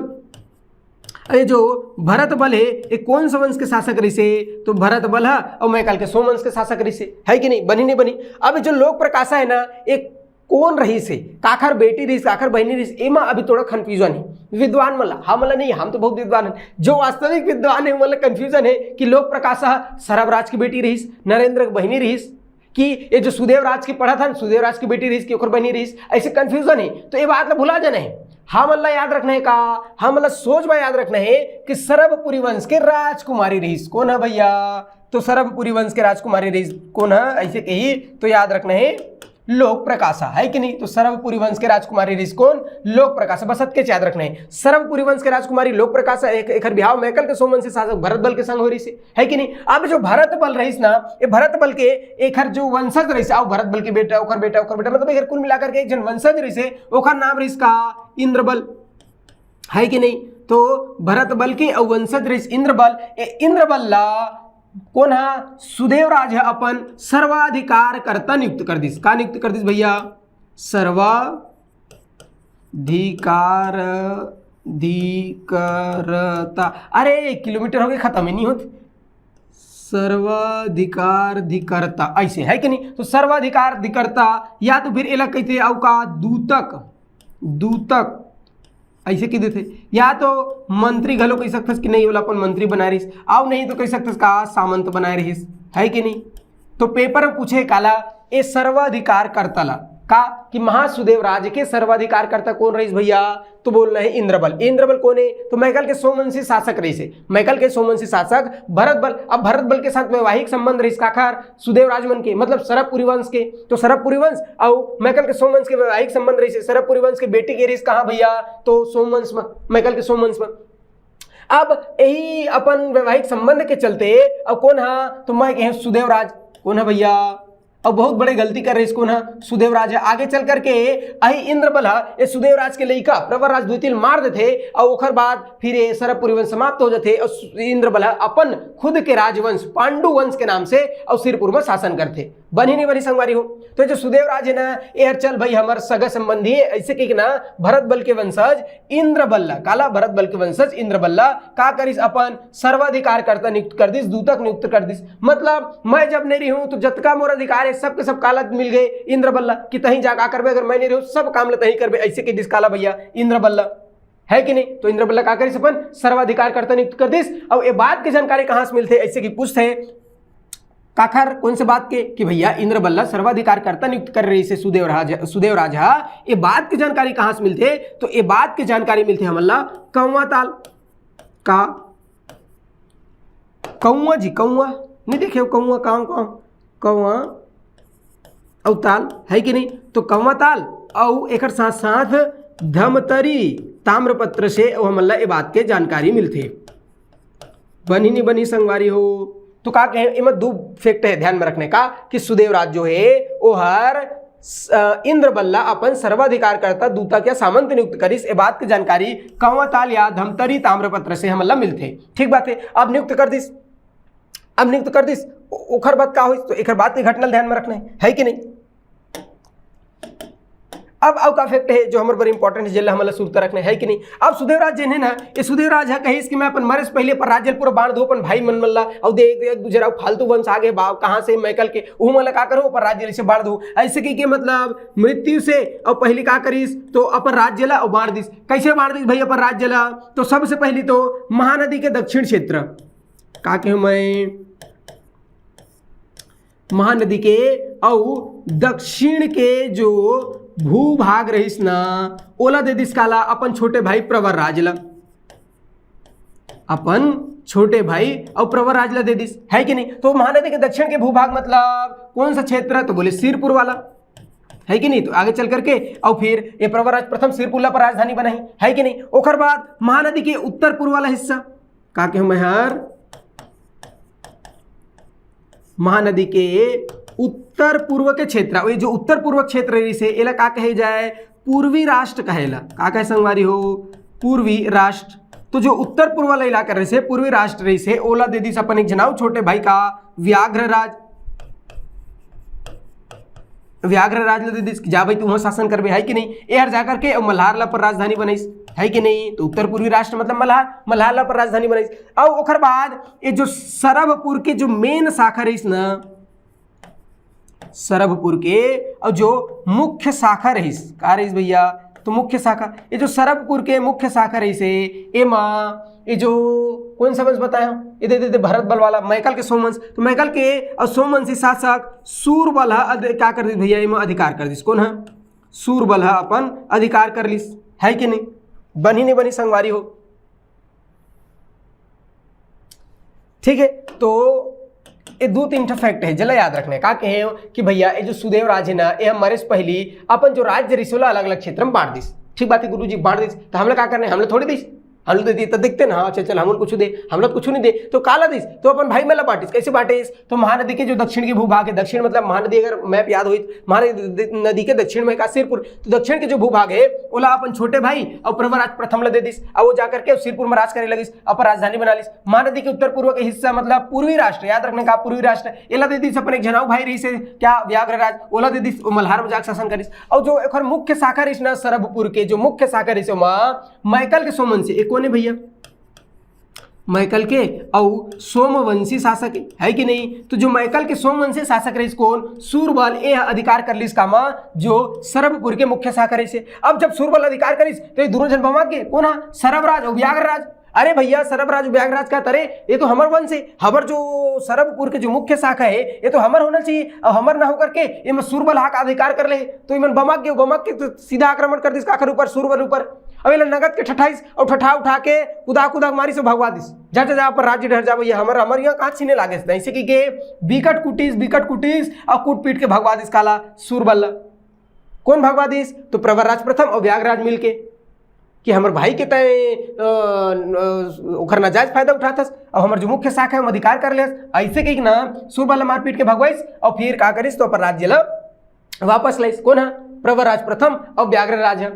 अरे जो भरत बल है, ये कोन से वंश के शासक रहिस हे? तो भरत बल ह अउ मैकल के सोमवंश के शासक रहिस हे, है कि नहीं? बनी नहीं बनी? अब जो लोक प्रकाशा है ना, ये कोन रहिस हे, काखर बेटी रहिस, काखर बहिनी रहिस, एमा अभी थोड़ा कन्फ्यूजन है विद्वान मन ला। हमन ला नहीं, हम तो बहुत विद्वान हन। जो वास्तविक विद्वान है, ओमन ला कन्फ्यूजन है कि लोक प्रकाशा ह सरभराज की बेटी रहिस, नरेंद्र की बहिनी रहिस, कि ये जो सुदेवराज की पढ़त हन, सुदेवराज की बेटी रहिस कि ओकर बहिनी रहिस, अइसे कन्फ्यूजन है। तो ये बात ला भुला जाना है। हमन ला याद रखना है का? हमन ला सोच में याद रखना है कि सरभपुरी वंश के राजकुमारी रहिस। कोन है भैया? तो सरभपुरी वंश के राजकुमारी रहिस कोन है, अइसे कही तो याद रखना है लोक प्रकाशा, है कि नहीं? तो सरभपुरी वंश के राजकुमारी रहिस कोन? लोक प्रकाशा। बस अतकेच याद रखना है, सरभपुरी वंश के राजकुमारी लोक प्रकाशा। एक, एकर बिहाव मैकल के सोमवंशी शासक भरत बल के संग होए रहिस हे, है कि नहीं? अब जो भरत बल रहिस ना, ये भरत बल के एकर जो वंशज रहिस, अउ भरत बल के बेटा, ओकर बेटा, ओकर बेटा, मतलब एकर कुल मिलाकर के एक झन वंशज रहिस हे, ओकर नाम रहिस का? इंद्रबल, है कि नहीं? तो भरत बल के अउ वंशज रहिस इंद्रबल। ए इंद्रबल ला कोन हा? सुदेवराज ह अपन सर्वाधिकारकर्ता नियुक्त कर दिस। का नियुक्त कर दिस भैया? सर्वाधिकार, अधिकारता। अरे, एक किलोमीटर हो गए, खत्म ही नहीं होत। सर्वाधिकार अधिकर्ता, अइसे, है कि नहीं? तो सर्वाधिकार अधिकर्ता, या तो फिर एला कहिथे अउ का, दूतक, दूतक, अइसे कहि देथे। या तो मंत्री घलो कहि सकथस कि नहीं, ओला अपन मंत्री बनाए रहिस, अउ नहीं तो कहि सकथस का, सामंत बनाए रहिस, है कि नहीं? तो पेपर में पूछे काला, ए सर्वाधिकारकर्ता ला, का कि महासुदेव राज के सर्वाधिकारकर्ता कोन रहिस भैया? तो बोलना है इंद्रबल। इंद्रबल कोन है? तो मैकल के सोमवंशी शासक रहिस हे। मैकल के सोमवंशी शासक भरतबल। अब भरतबल के साथ वैवाहिक संबंध रहिस काखर? सुदेव राज मन के, मतलब सरबपुरी वंश के। तो सरबपुरी वंश अउ मैकल के सोमवंश के वैवाहिक संबंध रहिस हे। सरबपुरी वंश के बेटी के रहिस कहाँ भैया? तो सोमवंश में, मैकल के सोमवंश में। अब यही अपन वैवाहिक संबंध के चलते अब कोन हा? तो मैं कहे सुदेव राज। कोन हा भैया? अब बहुत बड़े गलती कर रहिस कोन हा? सुदेव राज हा। आगे चल करके अही इंद्रबल हा ये सुदेव राज के लइका प्रवर राज द्वितीय ल मार देथे अउ ओकर बाद फिर ये सरबपुरी वंश समाप्त हो जाथे अउ सु-, इंद्रबल हा अपन खुद के राजवंश पांडु वंश के नाम से अउ सिरपुर में शासन करथे। बनी नहीं बनी संगवारी हो? तो जो सुदेव राज है ना, ये हर चल भाई हमर सगा संबंधी है, ऐसे कहिके ना भरतबल के वंशज इंद्रबल ला, काला भरतबल के वंशज इंद्रबल ला का करिस? अपन सर्वाधिकारकर्ता नियुक्त कर दिस, दूतक नियुक्त कर दिस। मतलब मैं जब नहीं रहूं तो जतका मोर अधिकार है सबके सब काला मिल गए इंद्रबल ला कि तहीं जा का करबे, अगर मैं नहीं रहूं सब काम ला तहीं करबे, ऐसे कहि दिस काला भैया इंद्रबल ला, है कि नहीं? तो इंद्रबल ला का करिस? अपन सर्वाधिकारकर्ता नियुक्त कर दिस। अब ये बात के जानकारी कहाँ से मिलथे? ऐसे कि पूछथे काखर, कौन से बात के? कि भैया इंद्रबल ला सर्वाधिकारकर्ता नियुक्त कर रहिस हे सुदेव राज, सुदेव राज हा। ये बात के जानकारी कहाँ से मिलथे? तो ये बात के जानकारी मिलथे हमन ला कौवा ताल। का कौवा जी, कौवा नहीं देखे हो? कौवा, काव काव कौवा अउ ताल, है कि नहीं? तो कौवा ताल अउ एकर साथ साथ धमतरी ताम्रपत्र से अउ हमन ला ये बात के जानकारी मिलथे। बनी नहीं बनी संगवारी हो? तो का कहे, एमा दू fact है ध्यान में रखने का कि सुदेव राज जो है वो हर स-, अ, इंद्रबल ला अपन सर्वाधिकारकर्ता दूतक या सामंत नियुक्त करिस, ए बात के जानकारी कौवा ताल या धमतरी ताम्रपत्र से हमन ला मिलथे। ठीक बात है, अब नियुक्त कर दिस, अब नियुक्त कर दिस, ओ-, ओखर बाद का होइस? तो एखर बाद के घटना ल ध्यान में रखने, है कि नहीं? अब अउ का fact है जो हमर बड़ी important है, जेला हमन ला सुरता रखने, है कि नहीं? अब सुदेवराज जेन है ना, ये सुदेवराज हा कहिस कि मैं अपन मरे से पहले अपन राज्य ल पूरा बांट दूं अपन भाई मन मन ला, अउ दे एक, एक दूसरा फालतू वंश आगे बा, कहाँ से मैकल के, उहू मन ला का करूं, अपन राज्य ल से बांट दूं। ऐसे कहि के मतलब मृत्यु से अउ पहले का करिस तो अपन राज्य ला अउ बांट दिस। कैसे बांट दिस भाई अपन राज्य ला? तो सबसे पहले तो महानदी के दक्षिण क्षेत्र, का कहे मैं, महानदी के अउ दक्षिण के जो भूभाग रहिस ना, ओला दे दिस काला, अपन छोटे भाई प्रवरराज ला, अपन छोटे भाई अउ प्रवरराज ला दे दिस, है कि नहीं? तो महानदी के दक्षिण के भूभाग मतलब कौन सा क्षेत्र? तो बोले सिरपुर वाला, है कि नहीं? तो आगे चल करके अउ फिर ये प्रवरराज प्रथम सिरपुर ला अपन राजधानी बनाही, है कि नहीं? ओकर बाद महानदी के उत्तर पूर्व वाला हिस्सा, का कहे मैं हर, महानदी के उत्तर पूर्व के क्षेत्र, ये जो उत्तर पूर्व क्षेत्र रहिस हे, एला का कहे जाए? पूर्वी राष्ट्र कहेला। का कहे संगवारी हो? पूर्वी राष्ट्र। तो जो उत्तर पूर्व वाला इलाका रहिस हे, पूर्वी राष्ट्र रहिस हे, ओला दे दिस अपन एक झन अउ छोटे भाई का, व्याघ्र राज। व्याघ्र राज ला दे दिस कि जा भाई, तुम शासन करबे, है कि नहीं? ए हर जाकर के अउ मल्हार ला अपन राजधानी बनाइस, है कि नहीं? तो उत्तर पूर्वी राष्ट्र मतलब मल्हार, मल्हार ला अपन राजधानी बनाइस। अउ ओकर बाद ये जो सरभपुर के जो main शाखा रहिस ना, सरभपुर के अउ जो मुख्य शाखा रहिस, का रहिस भैया? तो मुख्य शाखा, ये जो सरभपुर के मुख्य शाखा रहिस हे, एमा ये जो कौन सा वंश बताया हूँ? ये दे, दे, दे, भरत बल वाला, मैकल के सोमवंश। तो मैकल के अउ सोमवंशी शासक सूरबल हा अध-, का कर दिस भैया? एमा अधिकार कर दिस। कौन हा? सूरबल हा अपन अधिकार कर लिस, है कि नहीं? बनी नहीं बनी संगवारी हो? ठीक है, तो ये दू तीन ठो fact है, जेला याद रखने का कहे हो कि भैया ये जो सुदेव राज है ना, ये मरे से पहली अपन जो राज्य रिहिस ओला अलग अलग क्षेत्र में बांट दिस। ठीक बात है गुरु जी, बांट दिस तो हमला का करने, हमला थोड़ी दिस, हमला दे दिए तो देखते ना, हाँ, अच्छा चल हमला कुछ दे, हमला कुछ नहीं दे, तो काला दिस तो अपन भाई मन ला बांटिस। कैसे बांटिस? तो महानदी के जो दक्षिण के भूभाग है, दक्षिण मतलब महानदी अगर map याद होई, महानदी के दक्षिण में का सिरपुर, तो दक्षिण के जो भूभाग है ओला अपन छोटे भाई अउ प्रवरराज प्रथम ला दे दिस। अब वो जाकर के सिरपुर में राज करे लगिस, अपन राजधानी बना लिस। महानदी के उत्तर पूर्व के हिस्सा मतलब पूर्वी राष्ट्र, याद रखने का पूर्वी राष्ट्र, एला दे दिस अपन एक झन अउ भाई रहिस हे क्या, व्याघ्र राज, ओला दे दिस, वो मल्हार में जाकर शासन करिस। अउ जो एकर मुख्य शाखा रहिस ना सरभपुर के, जो मुख्य शाखा रहिस ओमा मैकल के सोमवंशी, ये कोन हे भैया? मैकल के अउ सोमवंशी शासक है, है कि नहीं? तो जो मैकल के सोमवंशी शासक रहिस कोन? सूरबल, ये अधिकार कर लिस कामा, जो सरभपुर के मुख्य शाखा रहिस हे। अब जब सूरबल अधिकार करिस तो ये दोनों झन बमा के कोन हा? सरभराज अउ व्याघ्रराज। अरे भैया, सरब राज, व्याघ्र राज का तरे, ये तो हमर वंश है, हमर जो सरबपुर के जो मुख्य शाखा है, ये तो हमर होना चाहिए। अब हमर ना होकर के ये में सूरबल हा का अधिकार कर ले, तो इमन बमक गए, बमक के तो सीधा आक्रमण कर दिस काखर ऊपर, सूरबल ऊपर। अब एला नगद के ठठाइस और ठठा उठा के कुदा कुदा के मारिस और भगवा दिस, जा जा जा, अपन राज्य डहर जा भैया, हमर, हमर यहाँ कहाँ छीने लागे। ऐसे की के बिकट कुटिस, बिकट कुटिस और कूट पीट के भगवा दिस काला, सूरबल ला। कौन भगवा दिस? तो प्रवरराज प्रथम और व्याघ्रराज मिलके, कि हमर भाई के तय, अ, अ, ओखर नाजायज फायदा उठाथस, अब हमर जो मुख्य शाखा है, हम अधिकार कर लेस। ऐसे कहिके ना, सूरबल ला मारपीट के भगवाइस और फिर का करिस, तो अपन राज्य ला वापस लाइस। कौन हा? प्रवरराज प्रथम और व्याघ्रराज हा।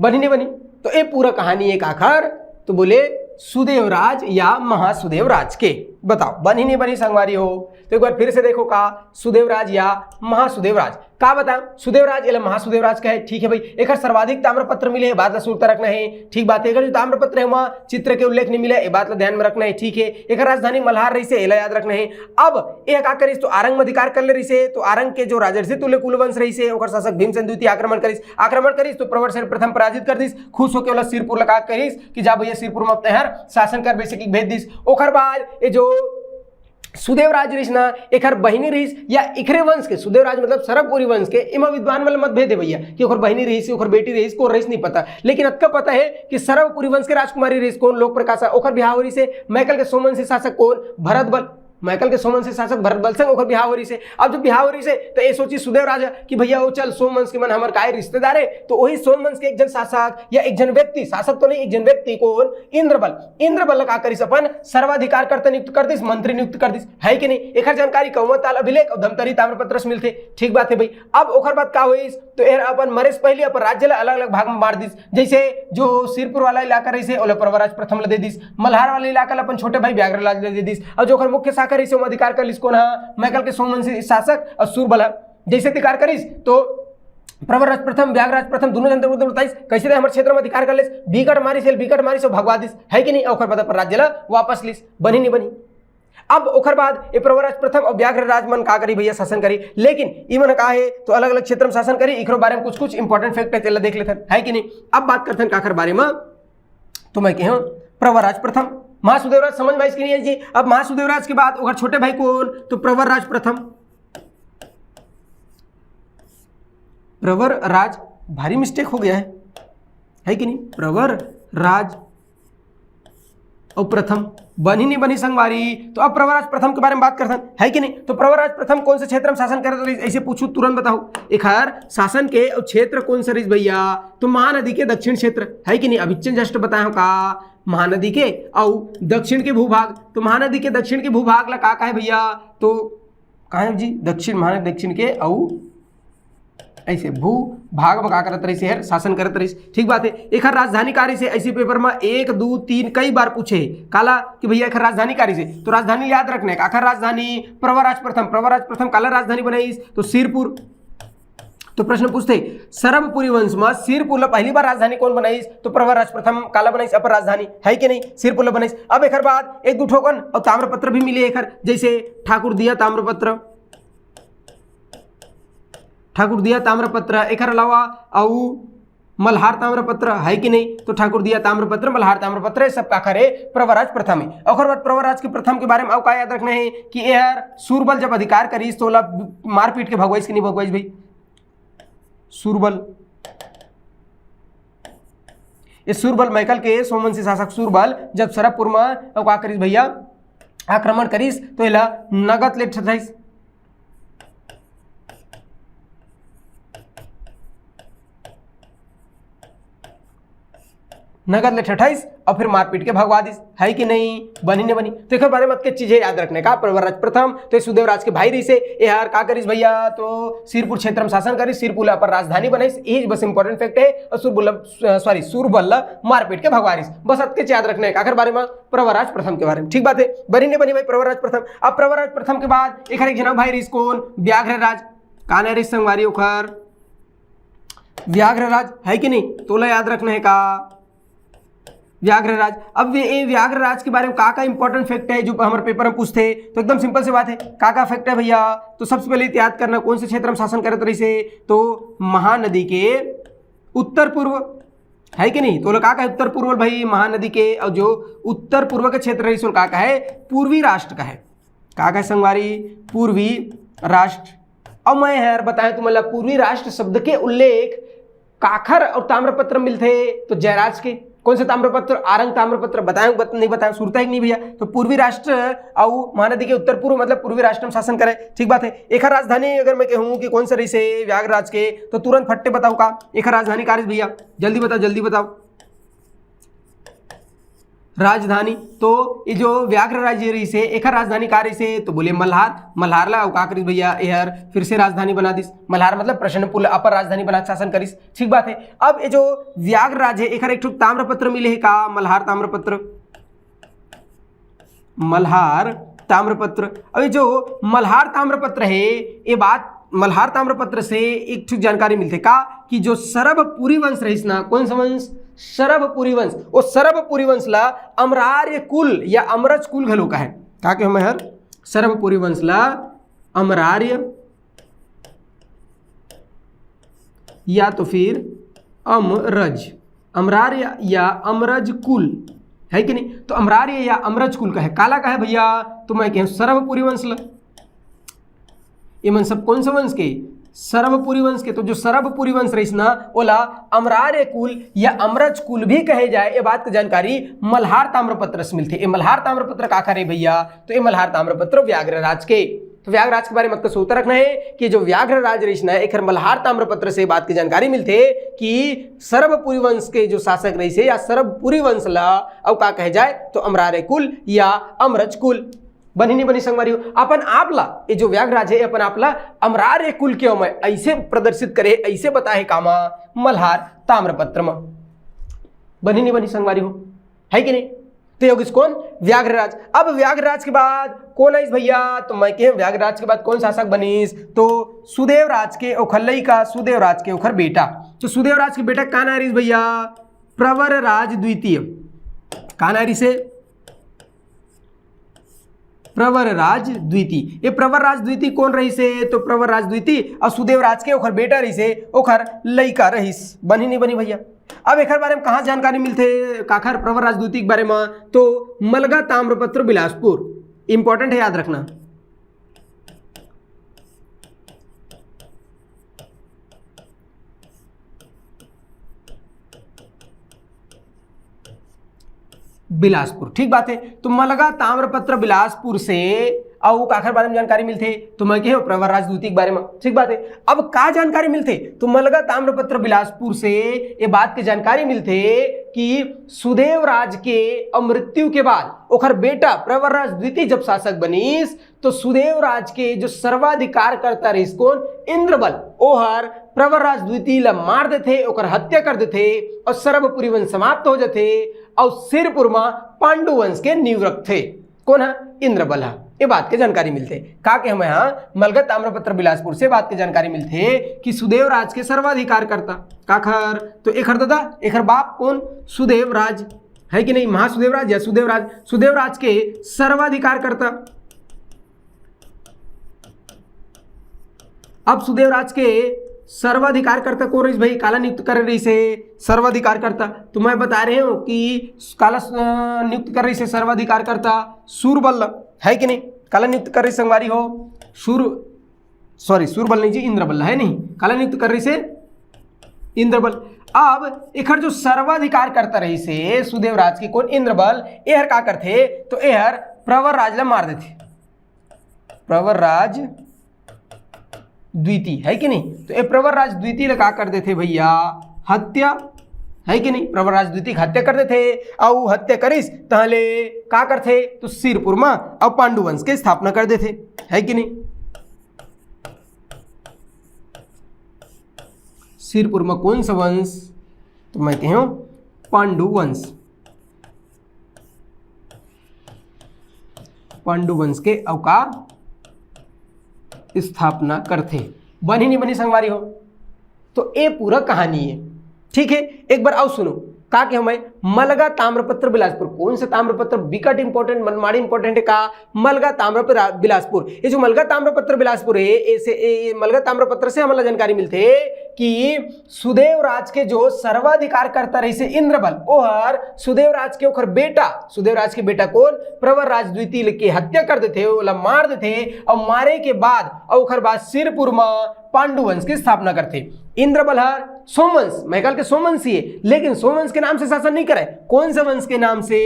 बनी नहीं बनी? तो ये पूरा कहानी एक आखर, तो बोले सुदेवराज या महासुदेवराज के। बताओ, बनी नहीं बनी संगवारी हो? तो एक बार फिर से देखो का, सुदेवराज या महासुदेवराज। का बता, सुदेवराज एला महासुदेवराज कहे, ठीक है भाई। एकर सर्वाधिक ताम्रपत्र मिले हे, बात ला सुरता रखना है, ठीक बात है। एकर जो ताम्रपत्र है, वहाँ चित्र के उल्लेख नहीं मिले, ये बात ला ध्यान में रखना है, ठीक है। एकर राजधानी मल्हार रहिसे, एला याद रखना है। अब ये का करिस, तो आरंग में अधिकार कर ले रहिसे, तो आरंग के जो राजर्षि तुल्य कुलवंश रहिसे, ओकर शासक भीमसेन द्वितीय आक्रमण करिस, आक्रमण करिस तो प्रवरसेन प्रथम पराजित कर दिस। खुश होके ओला सिरपुर लगा करिस कि जा भैया, सिरपुर में अपने हर शासन कर, वैसे कि भेज दिस। ओकर बाद ये जो सुदेवराज रहिस ना, एकर बहिनी रहिस या एखरे वंश के, सुदेवराज मतलब सरवपुरी वंश के, एमा विद्वान मन मतभेद है भैया कि ओकर बहिनी रहिस, ओकर बेटी रहिस, कोन रहिस नहीं पता, लेकिन अतका पता है कि सरवपुरी वंश के राजकुमारी रहिस कोन, लोक प्रकाशा, ओकर बिहाव रहिस हे मैकल के सोमवंशी शासक कोन, भरत बल। मैकल के सोमवंशी शासक भरत बल संग ओकर बिहाव रहिस हे। अब जब बिहाव रहिस हे तो ये सोची सुदेवराज कि भैया वो चल, सोमवंश के मन हमर काय रिश्तेदार है, तो वही सोमवंश के एक जन शासक या एक जन व्यक्ति, शासक तो नहीं, एक जन व्यक्ति कोन, इंद्रबल। इंद्रबल का करिस, अपन सर्वाधिकार कर्ता नियुक्त कर दिस, मंत्री नियुक्त कर दिस, है कि नहीं? एकर जानकारी कौमुदी ताल अभिलेख और धमतरी ताम्रपत्र से मिलथे। ठीक बात है भाई। अब ओकर बाद का होइस, तो एहर अपन मरे से पहले अपन राज्य ला अलग-अलग भाग में बांट दिस। जैसे जो सिरपुर वाला इलाका रहिसे, ओला प्रवरराज प्रथम ला दे दिस, मल्हार वाला इलाका ला अपन छोटे भाई व्याघ्रराज ला दे दिस, और जो ओकर मुख्य शाखा रहिसे, ओमा अधिकार कर लिस कोन हा, मैकल के सोमवंशी शासक और सूरबल हा। जैसे अधिकार करिस तो प्रवरराज प्रथम, व्याघ्रराज प्रथम, दोनों जन उधर बताइस, कैसे दे हमर क्षेत्र में अधिकार कर लेस, बिकट मारिस, एला बिकट मारिस और भगवा दिस, है कि नहीं? ओकर बाद अपन राज्य ला वापस लिस, बनी नहीं बनी? अब ओकर बाद ये प्रवरराज प्रथम और व्याघ्रराज मन का करी भैया, शासन करी, लेकिन इमन का है तो अलग-अलग क्षेत्र में शासन करी। इकरो बारे में कुछ-कुछ important fact है, तेला देख लेथन, है कि नहीं? अब बात करथन काखर बारे में, तो मैं कहूँ प्रवरराज प्रथम। महासुदेवराज समझ में आइस कि नहीं आइस जी? अब महासुदेवराज के बाद ओकर छोटे भाई कोन? तो प्रवरराज प्रथम। प्रवरराज, भारी mistake हो गया है, है कि नहीं? प्रवरराज और प्रथम, बनी नहीं बनी संगवारी? तो अब प्रवरराज प्रथम के बारे में बात करथन, है कि नहीं? तो प्रवरराज प्रथम कौन से क्षेत्र में शासन करत रहिस, ऐसे पूछू, तुरंत बताओ। एखर शासन के और क्षेत्र कौन सा रहिस भैया? तो महानदी के दक्षिण क्षेत्र, है कि नहीं? अभी just बताया हूँ का, महानदी के और दक्षिण के भूभाग। तो महानदी के दक्षिण के भूभाग ला का कहे भैया? तो कहे जी, दक्षिण, महानदी दक्षिण के और ऐसे भू भाग बका करत रहिस, एहर शासन करत रहिस। ठीक बात है। एखर राजधानी का रहिस, ऐसे paper में एक, दो, तीन कई बार पूछे काला कि भैया एखर राजधानी का रहिस, तो राजधानी याद रखना है। आखिर राजधानी प्रवरराज प्रथम, प्रवरराज प्रथम काला राजधानी बनाइस, तो सिरपुर। तो प्रश्न पूछते, सरबपुरी वंश में सिरपुर ला पहली बार राजधानी कौन बनाइस? तो प्रवरराज प्रथम काला बनाइस अपन राजधानी, है कि नहीं? सिरपुर ला बनाइस। अब एखर बाद एक दो ठोकन और ताम्रपत्र भी मिले एखर, जैसे ठाकुर दिया ताम्रपत्र, ठाकुर दिया ताम्रपत्र, एकर अलावा अउ मल्हार ताम्रपत्र, है कि नहीं? तो ठाकुर दिया ताम्रपत्र, मल्हार ताम्रपत्र, ये सब काखर है, प्रवरराज प्रथम है। ओकर बाद प्रवरराज के प्रथम के बारे में अउ का याद रखना है कि एहर सूरबल जब अधिकार करिस तो ओला मारपीट के भगवाइस कि नहीं भगवाइस भाई? सूरबल, ये सूरबल मैकल के सोमवंशी शासक सूरबल जब सरबपुर में अउ का करिस भैया, आक्रमण करिस तो एला नगद ले ठठाइस। नगद ले ठठाइस और फिर मारपीट के भगवा दिस, है कि नहीं? बनी नहीं बनी? तो एकर बारे में अतके चीजें याद रखने का, प्रवरराज प्रथम, तो ये सुदेवराज के भाई रहिसे, एहर का करिस भैया, तो सिरपुर क्षेत्र में शासन करिस, सिरपुर ला अपन राजधानी बनाइस, यही बस important fact है। और सुरबुल, sorry, सूरबल ला मारपीट के भगवा दिस, बस अतके चीज याद रखने का। आखिर बारे में प्रवरराज प्रथम के बारे में, ठीक बात है, बनी नहीं बनी भाई प्रवरराज प्रथम। अब प्रवरराज प्रथम के बाद एखर एक जना भाई रहिस कौन? व्याघ्रराज। का नाम रहिस संगवारी ओखर? व्याघ्रराज, है कि नहीं? तोला याद रखना है का? व्याघ्रराज। अब ये, ये व्याघ्रराज के बारे में का का important fact है जो हमारे paper में पूछते, तो एकदम simple सी बात है। का का fact है भैया? तो सबसे पहले याद करना कौन से क्षेत्र में शासन करत रहिसे, तो महानदी के उत्तर पूर्व, है कि नहीं? तो ओला का कहे? उत्तर पूर्व भाई महानदी के, और जो उत्तर पूर्व के क्षेत्र रहिस ओला का कहे? पूर्वी राष्ट्र कहे। का कहे संगवारी? पूर्वी राष्ट्र। अब मैं हर बताएं तुमन ला, पूर्वी राष्ट्र शब्द के उल्लेख काखर और ताम्रपत्र मिलथे? तो जयराज के। कौन से ताम्रपत्र? आरंग ताम्रपत्र। बताएं बत, नहीं बताएं, सुरता ही नहीं भैया। तो पूर्वी राष्ट्र और महानदी के उत्तर पूर्व, मतलब पूर्वी राष्ट्र में शासन करे। ठीक बात है। एखर राजधानी अगर मैं कहूँ कि कौन सा रहिसे व्याघ्र राज के, तो तुरंत फट्टे बताओ का एखर राजधानी का रहिस भैया? जल्दी बताओ, जल्दी बताओ। राजधानी। तो ये जो व्याघ्र राज्य रहिसे, एखर राजधानी का रहिसे? तो बोले मल्हार। मल्हार ला अउ का करिस भैया? एहर फिर से राजधानी बना दिस। मल्हार मतलब प्रश्नपुल अपर राजधानी बना के शासन करिस। ठीक बात है। अब ये जो व्याघ्र राज है, एखर एक ठो ताम्रपत्र मिले है का? मल्हार ताम्रपत्र। मल्हार ताम्रपत्र। अब ये जो मल्हार ताम्रपत्र है, ये बात मल्हार ताम्रपत्र से एक ठो जानकारी मिलथे का कि जो सरभपुरी वंश रहिस ना, कौन सा वंश? सरभपुरी वंश। वो सरभपुरी वंश ला अमरार्य कुल या अमरज कुल घलो कहे। का के हमें हर सरभपुरी वंश ला अमरार्य या तो फिर अमरज, अमरार्य या अमरज कुल, है कि नहीं? तो अमरार्य या अमरज कुल कहे, काला कहे भैया? तो मैं कहूँ सरभपुरी वंश ला। ये मन सब कौन से वंश के? सरभपुरी वंश के। तो जो सरभपुरी वंश रहिस ना, ओला अमरार्य कुल या अमरज कुल भी कहे जाए, ये बात की जानकारी मल्हार ताम्रपत्र से मिलथे। ये मल्हार ताम्रपत्र का करे भैया? तो ये मल्हार ताम्रपत्र व्याघ्र राज के। तो व्याघ्र राज के बारे में आपको सोता रखना है कि जो व्याघ्र राज रहिस ना, एखर मल्हार ताम्रपत्र से बात की जानकारी मिलथे कि सरभपुरी वंश के जो शासक रहिसे या सरभपुरी वंश ला अउ का कहे जाए, तो अमरार्य कुल या अमरज कुल। बनी नहीं बनी संगवारी हो? अपन आप ला, ये जो व्याघ्र राज है, अपन आप ला अमरार्य कुल के ओमय ऐसे प्रदर्शित करे, ऐसे बताए कामा? मल्हार ताम्रपत्र म। बनी नहीं बनी संगवारी हो? है कि नहीं? तो ये हो गिस कौन? व्याघ्र राज। अब व्याघ्र राज के बाद कौन आइस भैया? तो मैं कहे व्याघ्र राज के बाद कौन शासक बनिस? तो सुदेव राज के ओखर लइका, सुदेव राज के ओखर बेटा। तो सुदेव राज के बेटा का नाम रहिस भैया? प्रवर राज द्वितीय। का नाम रहिसे? प्रवर राज द्वितीय। ये प्रवर राज द्वितीय कौन रहिसे? तो प्रवर राज द्वितीय और सुदेव राज के ओखर बेटा रहिसे, ओखर लइका रहिस। बनी नहीं बनी भैया? अब एखर बारे में कहाँ जानकारी मिलथे, काखर प्रवर राज द्वितीय के बारे में? तो मलगा ताम्रपत्र बिलासपुर, इंपॉर्टेंट है, याद रखना। बिलासपुर, ठीक बात है। तो मलगा ताम्रपत्र बिलासपुर से अउ काखर बारे में जानकारी मिलथे? तो मैं कहे प्रवर राज द्वितीय के बारे में। ठीक बात है। अब का जानकारी मिलथे? तो मलगा ताम्रपत्र बिलासपुर से ये बात के जानकारी मिलथे कि सुदेव राज के मृत्यु के बाद ओखर बेटा प्रवर राज द्वितीय जब शासक बनिस, तो सुदेव राज के जो सर्वाधिकारकर्ता रहिस कौन? इंद्रबल। ओहर प्रवर राज द्वितीय ला मार देथे, ओकर हत्या कर देथे और सरभपुरी वंश समाप्त हो जाथे और सिरपुर म पांडु वंश के नींव रखथे। कौन ह? इंद्रबल ह। ये बात के जानकारी मिलथे। का के हमें यहाँ मलगा ताम्रपत्र बिलासपुर से बात के जानकारी मिलथे कि सुदेव राज के सर्वाधिकारकर्ता काखर? तो एखर दादा, एखर बाप कौन? सुदेव राज, है कि नहीं? महासुदेव राज या सुदेव राज, सुदेव राज के सर्वाधिकारकर्ता। अब सुदेव राज के सर्वाधिकारकर्ता कौन रहिस भाई? काला नियुक्त करे रहिसे सर्वाधिकारकर्ता? तो मैं बता रहे हूँ कि काला, अ, नियुक्त करे रहिसे सर्वाधिकारकर्ता सूरबल, है कि नहीं? काला नियुक्त करे रहिसे संगवारी हो, सूर, सॉरी, सूरबल नहीं जी, इंद्रबल, है नहीं? काला नियुक्त करे रहिसे इंद्रबल। अब एखर जो सर्वाधिकारकर्ता रहिसे सुदेव राज के कौन? इंद्रबल। एहर का करथे? तो एहर प्रवर राज ला मार देथे। प्रवर राज द्वितीय, है कि नहीं? तो ये प्रवर राज द्वितीय ला का कर देथे भैया? हत्या, है कि नहीं? प्रवर राज द्वितीय के हत्या कर देथे। अउ हत्या करिस तहले का करथे? तो सिरपुर म अउ पांडु वंश के स्थापना कर देथे, है कि नहीं? सिरपुर म कौन सा वंश? तो मैं कहूँ पांडु वंश। पांडु वंश के अउ का स्थापना करथे। बनी नहीं बनी संगवारी हो? तो ये पूरा कहानी है। ठीक है, एक बार आओ सुनो, का के हमें मलगा ताम्रपत्र बिलासपुर, कौन सा ताम्रपत्र? बिकट इंपॉर्टेंट, मनमाड़ी इंपॉर्टेंट है का? मलगा ताम्रपत्र बिलासपुर। ये जो मलगा ताम्रपत्र बिलासपुर है, ऐसे ये मलगा ताम्रपत्र से हमला जानकारी मिलथे कि सुदेव राज के जो सर्वाधिकार करता रहिसे इंद्रबल, ओहर सुदेव राज के ओखर बेटा, सुदेव राज के बेटा कोन, प्रवर राज द्वितीय के हत्या कर देथे, ओला मार देथे, और मारे के बाद और ओखर बाद सिरपुर म पांडु वंश की स्थापना करथे। इंद्रबल हर सोमवंश, महकाल के सोमवंशी है, लेकिन सोमवंश के नाम से शासन नहीं करे। कौन से वंश के नाम से?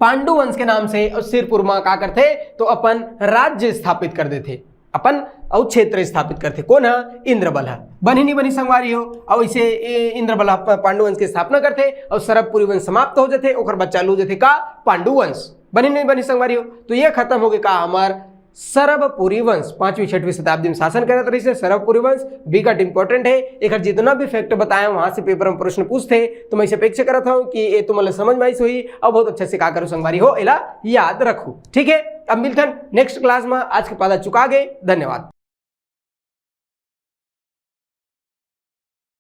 पांडु वंश के नाम से। और सिरपुर म का करथे तो अपन राज्य स्थापित कर देथे, अपन अउ क्षेत्र स्थापित करथे। कोन ह? इंद्रबल ह। बनी नहीं बनी संगवारी हो? और इसे ए, इंद्रबल ह प-, पांडु वंश की स्थापना करथे और सरभपुरी वंश समाप्त हो जाथे। ओकर बाद चालू हो जाथे का? पांडु वंश। बनी नहीं बनी संगवारी हो? तो ये खत्म हो गए का हमार सरभपुरी वंश। पांचवी छठवीं शताब्दी में शासन करत रहिसे सरभपुरी वंश। बिकट इंपॉर्टेंट है, एकर जितना भी फैक्ट बताए वहां से पेपर में प्रश्न पूछथे, तो मैं इसे अपेक्षा करत हूँ कि ये तुमन ला समझ में आइस होही और बहुत अच्छा से का करो संगवारी हो, एला याद रखो। ठीक है, अब मिलथन नेक्स्ट क्लास में। आज के पाला चुका गए, धन्यवाद।